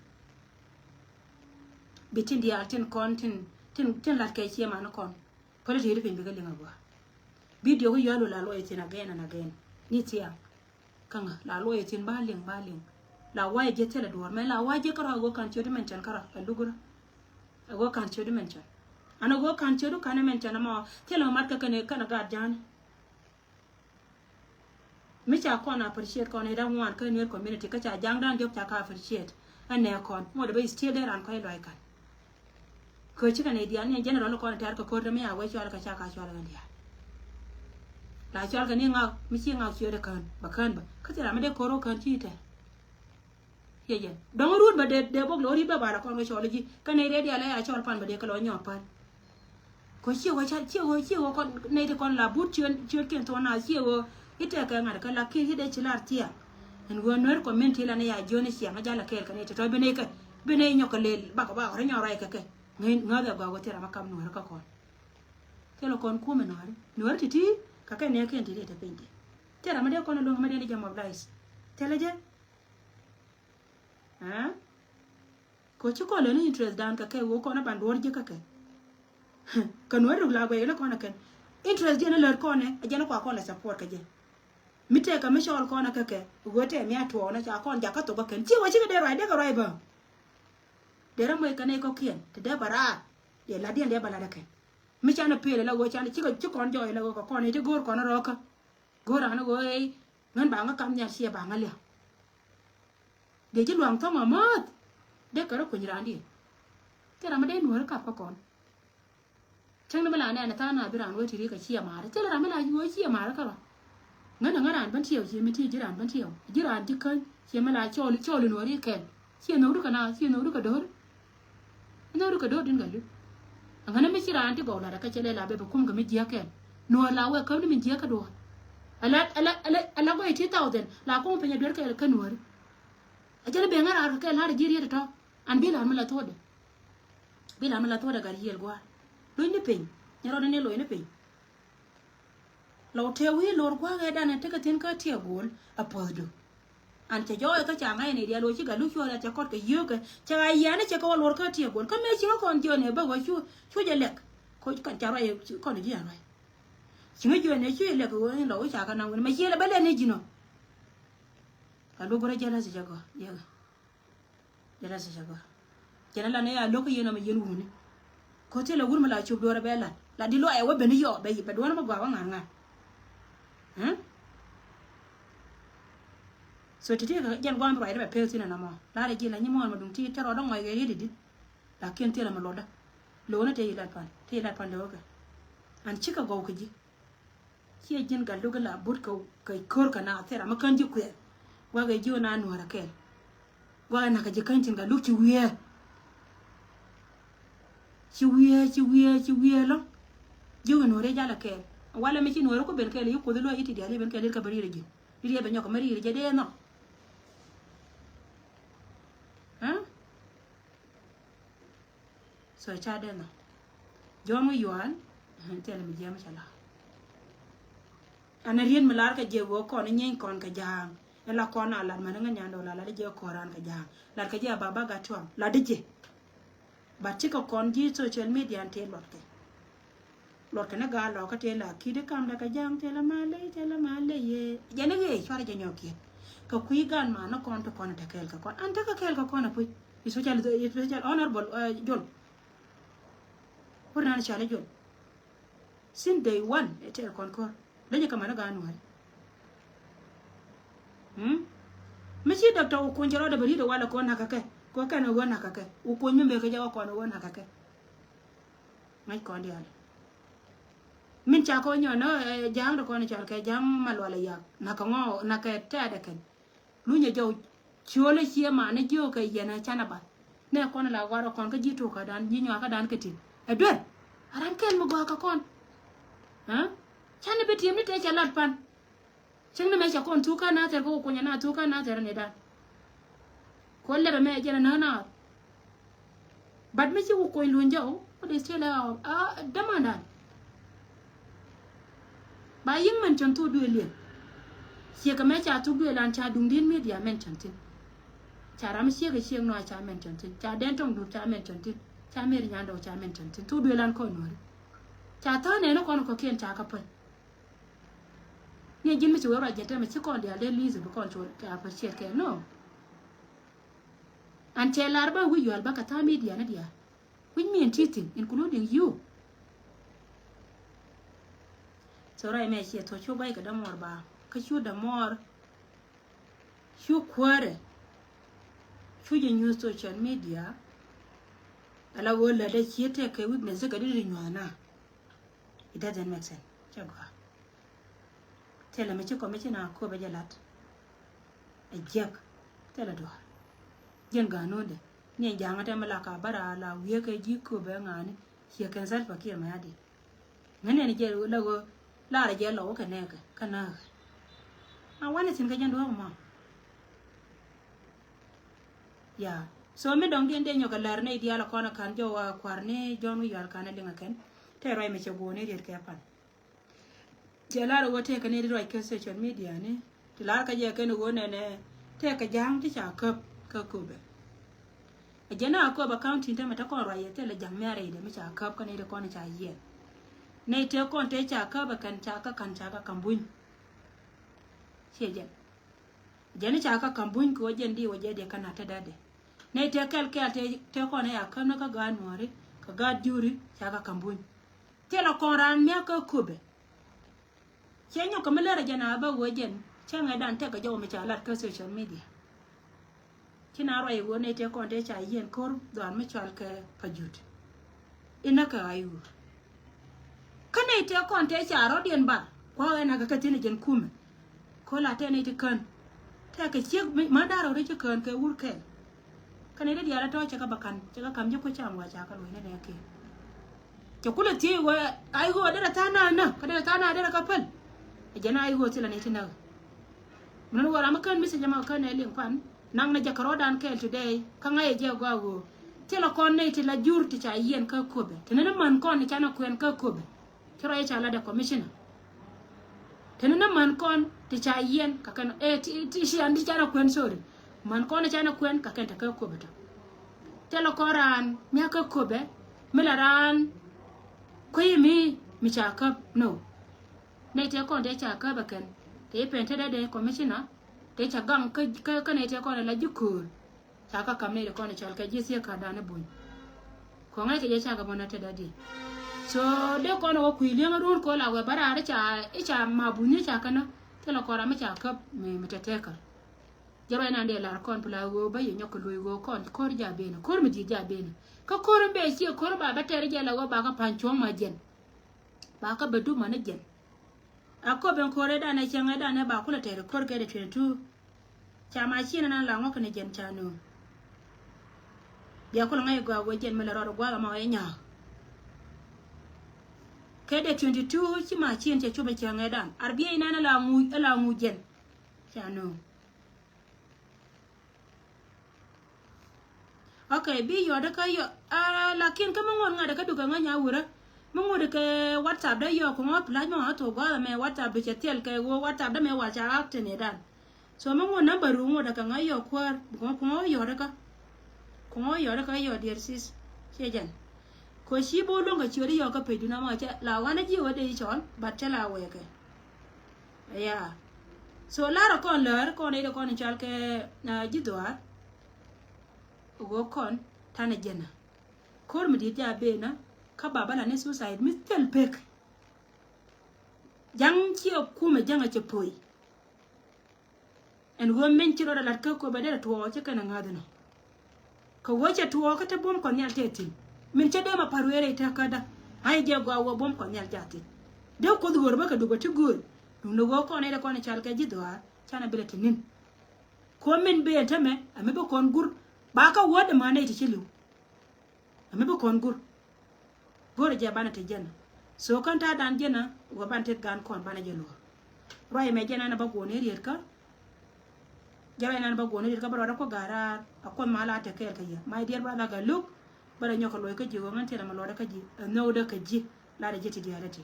Bi tin diaal tin kɔn tin, tin, tin lat kɛ ciɛ man kɔn. Päli ti di piny bikɛ liŋ a gua. Video kä yɔ̱a̱lu la luɔc thin again and again. Ni thiaŋ. Kä ŋa la luɔc thin ba liŋ, ba liŋ. La wa̱i̱ jɛ thilɛ duɔ̱ɔ̱r mɛ la wa̱i̱ jɛ kärɔ̱ a go̱ kan ciöt dimension kärɔ̱ a lugurä. A go̱ kan ciöt dimension. An a go̱ kan ciöt du kan dimension ɛmɔ thilɛ mɛ mat kä kɛn, kɛn a gaat ja̱a̱ni. Mi ca kɔn appreciate kɔn ɛ da̱ŋ ŋuan kä Nuer community kä ca ja̱a̱ŋ da̱a̱n jɔk ca ka appreciate. Ɛn nɛ kɔn ŋuɔ̱t ɛ bä still dee ran kɔc luɔc kan. Kɛ cikɛ nɛy diaal ni ɛn general kɔn tɛ̈r kɛ ko̱r te mi a wee cɔal kɛ ca ka cɔal kɛ diaal. La cɔal kɛ ni ŋak mi ci ŋak ciöt ɛ kään bä kään bä kä thil ram mi dee ko̱r wä kään ci tɛ̈r. Ciɛ jɛn dɔ̱ŋ run bä dee, dee bok lo̱r i̱ bä bal a kɔn wee cɔl i̱ ji̱ kä nɛy rɛy diaal ɛ a cɔl pan bä dee kɛ lɔ nyɔɔk pan. Kɔ ciɛ wä ca, ciɛ wä, ciɛ wä kɔn nɛy ti kɔn la but ciöt, ciöt kiɛn thuɔ̱n na ciɛ wä i̱ tɛkɛ ŋa̱t kɛ la kiɛ i̱ dee ci lar thia̱a̱. Ɛn wä Nuer community la ni ya jiön i̱ ciaŋ a jal a kɛɛl kɛ nɛy ti tɔ̱ bi nɛy kɛ, bi nɛy nyɔk kɛ lel bakɔ bakɔ rɔ nyɔk ruac kɛ kɛ. Ŋäth, ŋäth ɛ gɔaa wä thil ram a kap Nuäärä kä kɔn. Thilɛ kɔn kumɛ Nuäärä, Nuäärä ti̱ti̱ kɛ kɛ nɛɛkiɛn ti dee te piny ti. Thil ram a dee kɔn a luäŋ ma dee ni jɛ mobilize. Thilɛ jɛ. Aa? Kɛ ci kɔn lɛ ni interest dan kɛ kɛ wee kɔn a ban duɔr ji̱ kɛ kɛ. Kɛ Nuäär ruk la guɛy ni kɔn a kɛn. Interest diɛn a lär kɔn ɛ, a jɛn a kua kɔn lɛ support kɛ jɛ. Mi tɛk kɛ mi cɔɔl kɔn a kɛ kɛ wee tɛ mi a tuɔɔk na ca kɔn jakä thok a kɛn. Ci wee cikɛ dee ruac dee kɛ ruac bä. Dee rɛ muec kɛ nɛy kɔkiɛn ti dee bä raar. Dee lat diɛn dee bä lat a kɛn. Mi can a pel a la wee can cikɛ ci kɔn jɔɔc a la wee kɛ kɔn ɛ ti go̱o̱r kɔn a rɔɔkä. Go̱o̱r an a wee ɛ ŋän ba ŋä kam nhial ciɛ ba ŋä liak. Dee ji̱ luaŋ thɔ̱ŋ amäth. Dee kärä kuny raandiɛn. Thil ram mi dee Nuäärä kap kä kɔn. Cäŋ ni mi la nɛn tha̱a̱ŋ na bi raan wee ti ri kɛ ciɛ maarä. Thil ram mi la wee ciɛ maarä kärɔa. Ŋän ɛ ŋän raan ben tiɛw ciɛ mi ti ji̱ raan ben tiɛw. Ji̱ raan ji̱ käny ciɛ mi la cɔɔl, cɔɔl in wä ri kɛl. Ciɛ nhök ri kɛ na, ciɛ nhök ri kɛ do̱r. Nhök ri kɛ do̱r din kɛ lut. Ɛ ŋän mi ci raan ti gɔw lat ɛ kɛ cɛ lɛ la bɛ bɛ kum kɛ mi jiäk kɛl. Nuɔɔr la wee käm ni mi jiäk kä duɔ̱ɔ̱r. Ala, ala, ala, ala gɔy ti thousand la kum piny ɛ duer kɛl kä Nuäärä. A jɛn a ben ŋa̱ raar kɛ kɛl lar ji̱ riet tɔ̱. An bi lar mi la thuɔ̱ɔ̱dɛ. Bi lar mi la thuɔ̱ɔ̱dɛ gat yiël gua̱a̱r. Lo̱cni piny. Nyɛ rɔɔdɛ ni lo̱cni piny. Lɔ tëë wi̱i̱ lo̱r gua̱a̱k ɛ danɛ tekɛ thi̱n kä tiɛ go̱o̱l a puɔ̱thdu. An cɛ jɔɔc kä ca ŋa̱c ni diaal lo̱c ci gat luk cuɔ̱ɔ̱r ɛ cɛ kɔt kɛ yio̱o̱kɛ. Cɛ ɣa̱c yiani cɛ kɛ wä lo̱r kä tiɛ go̱o̱l. Kä mëë ci ŋä kɔn jiɔn ɛ bä ɣöö cu, cu jɛ lɛk. Koc kɔn ca ruac kɔn ji̱ an ruac. Ci ŋä jiɔn ɛ cu jɛ lɛk ɣöö in lɔ wi̱c ca kɛ naŋ wi̱n mɛ ciël ɛ bä lɛn ni ji̱n ɔ. Ka luk bä rɔ jɛn rɛs cɛ gɔ̱ yɛkɛ. Jɛ la sɛ cɛ gɔaa. Jɛn a la nɛ ya lo̱k kä yɛn ɔmɔ yɛn wuni. Ko̱ thilɛ wur mi la cop duɔrɛ bɛ lat. La di luac ɛ wä ben i̱ yɔɔ bɛ, bɛ duɔrɛ mi gɔaa wä ŋa̱r ŋa̱r. Hm? So ti ti kɛ jɛn guam bi ruacdɛ bɛ pek thin ɛn ɔmɔ. Lar ɛ ji̱ la nyi muɔ̱ɔ̱n ma duŋ ti tɛ rɔɔdä ŋɔc kɛ riet i̱di. Lakin thilɛ mi luɔtdä. Lo̱k ni te yi lat pan. Te yi lat pan lo̱k kɛ. An cikɛ gɔw kɛ ji̱. Ciɛ ji̱n gat luk ila but kɛ, kɛ ko̱r kɛ na thil ram mi kän ji̱ kuɛth. Gua̱kɛ ji̱ wä na nuäärä kɛl. Gua̱kɛ nakä ji̱ kän ji̱n gat luk ci wiee. Ci wiee, ci wiee, ci wiee lɔ. Ji̱ wä nuäärä jalɛ kɛl. Walɛ mi ci nuäärä ku ben kɛl yi kuoth luä yi ti diaal yi ben kɛl yi kɛ bä ri̱i̱rɛ ji̱. Ri̱i̱rɛ bɛ nyɔk kɛ mɛ ri̱i̱rɛ jɛ dee nhɔk. Aa? So ca dee nhɔk. Jɔ̱ɔ̱ŋ i̱ yuan, thilɛ mi jiɛm cɛ la. An a riet mi lar kɛ jɛ wee kɔn inyieeny kɔn kɛ ja̱a̱ŋ. Ila kɔn a lat mani ŋä nyan dɔl a lat i̱ jɛ kɔran kɛ ja̱a̱ŋ. Lat kɛ jɛ a baba gat cuam. Lat i̱ jɛ. But cikɛ kɔn ji̱ social media an tëë luɔtkɛ. Luɔt kɛn ɛ gaa lɔkä tëë la ki̱t i̱ kamdɛ kɛ ja̱a̱ŋ tëë la ma ley, tëë la ma ley yee. Jɛn i̱ ɣëë cuarɛ jɛ nyɔk kiɛt. Kɛ kui̱ gan ma ni kɔn ti kɔn ɛ te kɛɛl kɛ kɔn. An tekɛ kɛɛl kɛ kɔn ɛ puc. Especially, especially honorable, eh, Jol. Wur nan cali Jol. Since day one, ɛ tɛɛr kɔn kɔr. Leny kɛ mani gaa nuɔ̱ɔ̱ri. Hmm? Mi ci dɔktɔ wä kuny cɛ rɔɔdɛ bɛ ri̱t ɛ walɛ kɔn nakä kɛ. Kɔ kɛn ɛ wä nakä kɛ. Wä kuny mi mëë kɛ jɛ wä kɔn ɛ wä nakä kɛ. Ŋäc kɔn diaal. Min ca kɔn nyɔn nɔ, eh, ja̱a̱ŋ dɛ kɔn cal kɛ ja̱a̱ŋ ma lual ɛ yak. Nakä ŋɔ, nakä tɛɛdɛ kɛn. Lunyɛ jɔw ciöl ɛ cie manɛ jiök kɛ yɛn ɛ canɛ bath. Nɛ kɔn la warɔ kɔn kä ji̱ tukä dan, ji̱ nyuakä dan kä tin. Ɛ duer. A ran kɛl mi gɔaa kä kɔn. Ɛ? Can ni bi tiɛm ni tɛ cɛ lat pan. Cäŋ ni mɛ cɛ kɔn thuk kä nathɛr kä wä kunyɛ na thuk kä nathɛr ni dan. Kɔ lɛpɛ mɛ jɛn a näk naath. But mi ci wä kuny luny jɛ wä, wä dee still a, a dämandan. Ba yiŋ mention thuk duëël yɛn. Ciek ɛmɛ ca thuk duëël an ca duŋdi̱n media mention thi̱n. Ca ram ciek ɛ ciek nɔ a ca mention thi̱n. Ca dɛn tɔŋ dup ca mention thi̱n. Ca mer nyandɔw ca mention thi̱n. Thuk duëël an kɔn nuɔri. Ca tha̱a̱ŋ nɛɛni kɔn kɔ̱kiɛn ca kä päl. Ni ji̱n mi ci wee ruac jɛ tɛmɛ ci kɔn diaal dee li̱i̱th bi kɔn cu kɛ appreciate kɛ, no. An cɛ lar ba wi̱c yual ba kɛ tha̱a̱ŋ media ni diaal. Which mean tithin, including you. So ruac mɛ ciɛ thuɔ̱k cu gua̱c kɛ dämuɔr ba. Kä cu dämuɔr. Cu kuäärɛ. Cu jɛ nyuuth social media. Ala wä lätdɛ ciɛ tɛk kɛ weakness kɛ di di nyua̱a̱na. It doesn't make sense. Cɛ gɔaa. Thilɛ mi ci commissioner Aköbɛ jɛ lat. Ɛ jiäk. Thilɛ duaar. Jiɛn ganundɛ. Ni ɛ ja̱a̱ŋä tɛmɛ la ka bä raa la wiee kɛ ji̱ Aköbɛ ŋa̱a̱ni. Ciɛ kɛn Salva Kiir Mayardit. Ŋäni ɛn jɛ la ɣöö larɛ jɛ lɔw kɛ nɛɛkɛ kä nääkɛ. A wanɛ thi̱n kɛ jɛn duɔ̱ɔ̱k mɔ. Ya. So mi dɔ̱ŋ diɛn dee nyɔk kɛ lär nɛy diaal ɛ kɔn ɛ ka̱n jɔw a kua̱r ni John Wi̱i̱ Yual ka̱n ɛ liŋ ɛ kɛn. Tɛ ruac mi cɛ guɔ̱ɔ̱r ni riet kɛ pan. Cɛ lar ɛ wä tɛkɛ ni ruac kä social media ni. Ti lar kä jɛ kɛn ɛ wä nɛnɛ tɛkɛ ja̱a̱ŋ ti ca käp kä Aköbɛ. Ɛ jɛn a Aköbɛ county tämɛ te kɔn ruac yɛ thilɛ ja̱ŋ mi a rɛydɛ mi ca käp kä ni ti kɔn ca yiɛn. Nɛy tëë kɔn tëë ca käp ɛ kɛn ca kä ka̱n ca kä ka̱m buny. Ciɛ jɛn. Jɛn ca kä ka̱m buny kɛ wä jɛn di wä jɛ diɛ kä na te dädɛ. Nɛy tëë kɛl kɛl tëë, tëë kɔn ɛ a käp ni kä gaat nuɔ̱ɔ̱ri kɛ gaat juri ca kä ka̱m buny. Thilɛ kɔn raan miak kä Aköbɛ. Cɛ nyɔk kɛ mi lär ɛ jɛn a bä wä jɛn cä ŋɛ dan tɛk kɛ jɔw mi ca lat kä social media. Ci na ruac ɛ wä nɛy tëë kɔn tëë ca yiɛn ko̱r dhɔan mi cɔal kɛ Pajut. Inä kɛ ɣa̱c ɣöö kä nɛy tëë kɔn tëë ca rɔ̱diɛn bar kua̱k ɛn akɛ kɛ thi̱n ɛ jɛn kumɛ. Ko̱ la tɛn i̱ ti kän. Tɛkɛ ciek mi, ma da̱r ɣöö ri ci kän kɛ wur kɛɛl. Kɛn i̱ ti diaal a tɔ̱ cɛ kɛ bä ka̱n, cɛ kɛ ka̱m ji̱ kui̱ cam wa ca kɛ luɔ̱c ni nɛɛkiɛn. Cɛ kulɛ thiec wä a i̱ ɣöö derɛ tha̱a̱ŋ na näk, kä derɛ tha̱a̱ŋ na derɛ kɛ päl. Ɛ jɛn a i̱ ɣöö thilɛ ni ti näk. Min wä ram mi kän message ma kän ɛ liŋ pan. Naŋ ni jɛ kɛ rɔ̱dan kɛɛl today. Kä ŋa̱c ɛ jɛ gɔaa ɣöö thilɛ kɔn nɛy ti la jur ti ca yiɛn kä Aköbɛ. Ti ni ni män kɔn ni canɛ kuɛn kä Aköbɛ. Ci rɔ i̱ ca lat ɛ commissioner. Teni ni män kɔn ti ca yiɛn ka kɛn, eh, ti, ti, ti cian ti canɛ kuɛn, sorry. Män kɔn ti canɛ kuɛn ka kɛn te kä Aköbɛ tɔ. Thilɛ kɔn raan miak kä Aköbɛ mi la raan kui̱ mi, mi ca käp, no. Nɛy tëë kɔn tëë ca käp ɛ kɛn. Tëë pɛn te dee dee commissioner. Tëë ca gaŋ kä, kä, kä nɛy tëë kɔn la ji̱ köör. Ca kä kam ni ri kɔn i̱ cɔal kɛ ji̱ thiek ka̱dan i̱ buny. Kɔŋɛ kɛ jɛ cakɛ mɔnɛ tetdä di. So dee kɔn wä kui̱ li̱eŋä ruun kɔ la wɛ bä raar i̱ ca, i̱ ca ma buny i̱ ca känä. Thilɛ kɔn ram i̱ ca käp mi, mi tɛtɛkä. Jɛ ruac nan dee lar kɔn pla ɣöö bä yɛ nyɔk kɛ luɔ̱c ɣöö kɔn ko̱r ja benä. Ko̱r mi di̱i̱t ja benä. Kä ko̱r in bee ciɛ ko̱r ba bä tɛr i̱ jɛ la ɣöö ba kä pa̱ny cuɔ̱ŋ ma jɛn. Ba kä bɛ dup mani jɛn. A köp in ko̱r ëëdan ɛ cäŋ ëëdan ɛ ba kulɛ tɛr ko̱r kɛ dee twenty two. Ca ma cin ɛn an la ŋɔk kɛn ɛ jɛn ca nööŋ. Bia kulɛ ŋa̱c ɛ gɔaa wee jɛn mi lɛ rɔɔd ɛ gua̱a̱th ɛmɔ ɛ nya̱a̱k. Kɛ dee twenty two ci ma cin cɛ cop ɛ cäŋ ëëdan. Ar biɛ inan ɛ la ŋuc, ɛ la ŋuc jɛn. Ca nööŋ. Ok, bi yɔt kä yɔ, ah, lakin kä mi ŋuɔt ŋa̱t kä dukɛ ŋa̱ nya wurä. Mi ŋuɔt kɛ WhatsApp dä yɔ kuŋɔ plat mi ŋa̱ thok gua̱a̱th ɛmɛ WhatsApp du cɛ thil kɛ ɣöö WhatsApp dä mɛ wal ca active ni dan. So mi ŋuɔt number ru ŋuɔt kɛ ŋa̱ yɔ kuäär, kuŋɔ, kuŋɔ yɔt kä. Kuŋɔ yɔt kä yɔ dear sis. Ciɛ jɛn. Kɔ ci bo luɔ̱ŋ kɛ ciöt yɔ kä page du na mɔ cɛ la wanɛ ji̱ wä dee cɔl, but cɛ la wɛɛkɛ. Yeah. So larɛ kɔn lär kɔn i̱ dee kɔn i̱ cal kɛ, ah, ji̱ dhuaar. Ɣöö kɔn tanɛ jɛnä. Ko̱r mi di̱i̱t ja benä kä baba la ni suicide mi thil pek. Ja̱ŋ ciɛ kumɛ ja̱ŋ a cɛ po̱i. Ɛn ɣöö min ci rɔɔdɛ lat kä köpɛ derɛ tuɔɔk ci kɛn a ŋa̱th inɔ. Kɛ ɣöö cɛ tuɔɔk kä te buɔ̱m kɔn nhial tɛ thi̱n. Min cä dee ma pa̱r wee rɛy te kädä. A̱ jɛ gɔaa ɣöö buɔ̱m kɔn nhial ca thi̱n. Dee kuoth ɣöör bä kɛ dupä ti gööl. Duundɛ ɣöö kɔn nɛy dee kɔn i̱ cal kɛ ji̱ dhɔaar canɛ bi lɛ te ni̱n. Kuɔ̱m min ben tämɛ ɛ mi bi kɔn gur. Ba kä wä dämä nɛy ti ci li̱w. Ɛ mi bi kɔn go̱r. Go̱r jɛ banɛ te jɛn. So kän ta̱a̱ dan jɛn ɛ wä banɛ tet gan kɔn banɛ jɛ luɔr. Ruac mɛ jɛn ɛn ɛ ba guɔ̱n i̱ riet kä. Jɛ ruac ɛn ɛ ba guɔ̱n i̱ riet kä bä ruɔdɛ kuɔ ga̱raar a kuɔth ma la te kɛɛl kä yɛ. My dear brother Galuk, bä rɛ nyɔk kɛ luɔc kä ji̱ ɣöö ŋän tiɛn ɛmɛ luɔdɛ kä ji̱ ɛ nhökdä kä ji̱. La rɛ ji̱ ti diaal ɛ ti.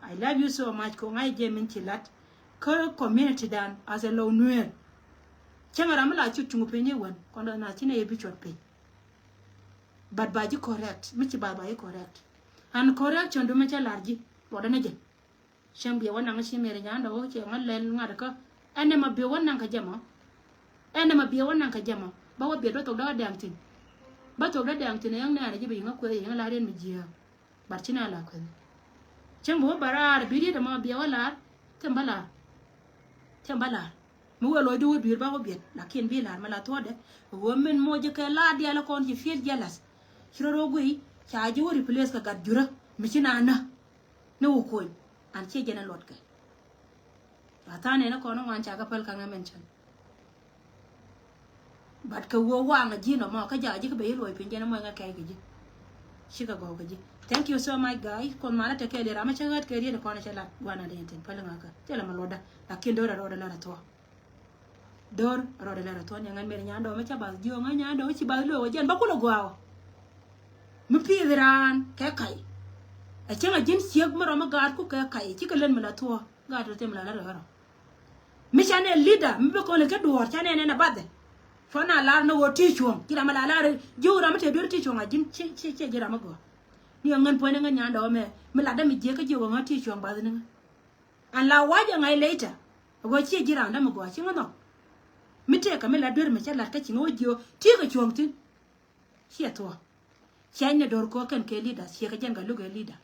I love you so much. Ko ŋa̱c jɛ min ci lat kä community dan as a low nuer. Cäŋ ram mi la cut cuŋ piny i̱ wän kɔn dɔ̱ na ci nɛ yɛ bi cuɔt piny. But ba ji̱ correct mi ci ba ba ji̱ correct. And correction du mi cä lar ji̱ luɔt ɛn ɛ jɛ. Cäŋ biɛ wä naŋ ci mɛri nyan dɔ̱ wä cɛ ŋä lɛl ŋa̱t kä ɛn ɛ ma biɛ wä naŋ kä jɛ mɔ. Ɛn ɛ ma biɛ wä naŋ kä jɛ mɔ ba wä biɛ dɔ thok dɔ dɛŋ thin. Ba thok dɔ dɛŋ thin ɛ yäŋ nɛɛrɛ ji̱ bi yiŋä kuɛ yiŋä lar yɛn mi jiääk. But ci na la kueth. Cäŋ bi wä bä raar bi riet ɛmɔ biɛ wä lar. Thim bä lar. Thim bä lar. Mi wee lɔcdu wä dui̱r ba wä biɛt lakin bi lar mi la thuɔ̱ɔ̱dɛ. Wä min moc jɛ kɛ lar diaal kɔn ci feel jealous. Ci rɔ rɔ guiy ca ji̱ wä replace kɛ gat jurä mi ci na nä. Ni wä kony an ciɛ jɛn ɛ luɔtkɛ. A tha̱a̱n ɛn ɛ kɔn ɛ ŋuan ca kɛ päl kaŋɛ mention. But kɛ wee waŋ a ji̱n ɔmɔ kä jakä ji̱ kä ben i̱ luɔc piny jɛn ɛ muɔc ŋä kɛc kɛ ji̱. Cikɛ gɔw kɛ ji̱. Thank you so much guy. Kuoth malä te kɛɛl i̱ ram a cä ɣät kɛ riet ɛ kɔn a cɛ lat guan a dee tin päl ŋä kä cɛ lɛ ma luɔtdä. Lakin do̱r a rɔɔdɛ lɛ rɛ thuɔ̱k. Do̱r a rɔɔdɛ lɛ rɛ thuɔ̱k ni ŋän mer nyan dɔɔ mi cä bath jiö ŋä nyan dɔɔ mi ci bath luɔk ɛ jɛn ba kulɛ gua̱a̱ ɔ. Mi piith raan kɛ kac. Ɛ cäŋ a ji̱n ciek mi rɔm mi gaat ku kɛ kac cikɛ lät mi la thuɔ̱k gaat rɛ thim la lät rɛ rɔ. Mi ca nɛ leader mi bi kɔn lɛ kä duɔ̱ɔ̱r ca nɛ nɛn a bath ɛ. Cua na lar ni ɣöö ti cuɔ̱ŋ ci ram a la lar ji̱ ram mi te duer ti cuɔ̱ŋ a ji̱n ci ci ci ji̱ ram mi gɔaa. Ni ɛ ŋän puɔ̱ny ni ŋän nyan dɔɔ mɛ mi lat dämi jiɛ kä jiɛ ɣöö ŋä ti cuɔ̱ŋ bath ni ŋä. An la wac ɛ ŋa̱c later ɛ ɣöö ciɛ ji̱ ram dämi gɔaa ci ŋä nhɔk. Mi tëëkä mi la duer mi cä lat kä ci ŋä wä jiɛ ɣöö ti kɛ cuɔ̱ŋ thi̱n. Ciɛ thuɔ̱k. Ciany ni do̱r kɔ kɛn kɛ leader ciɛ kɛ jɛn Galuk ɛ leader.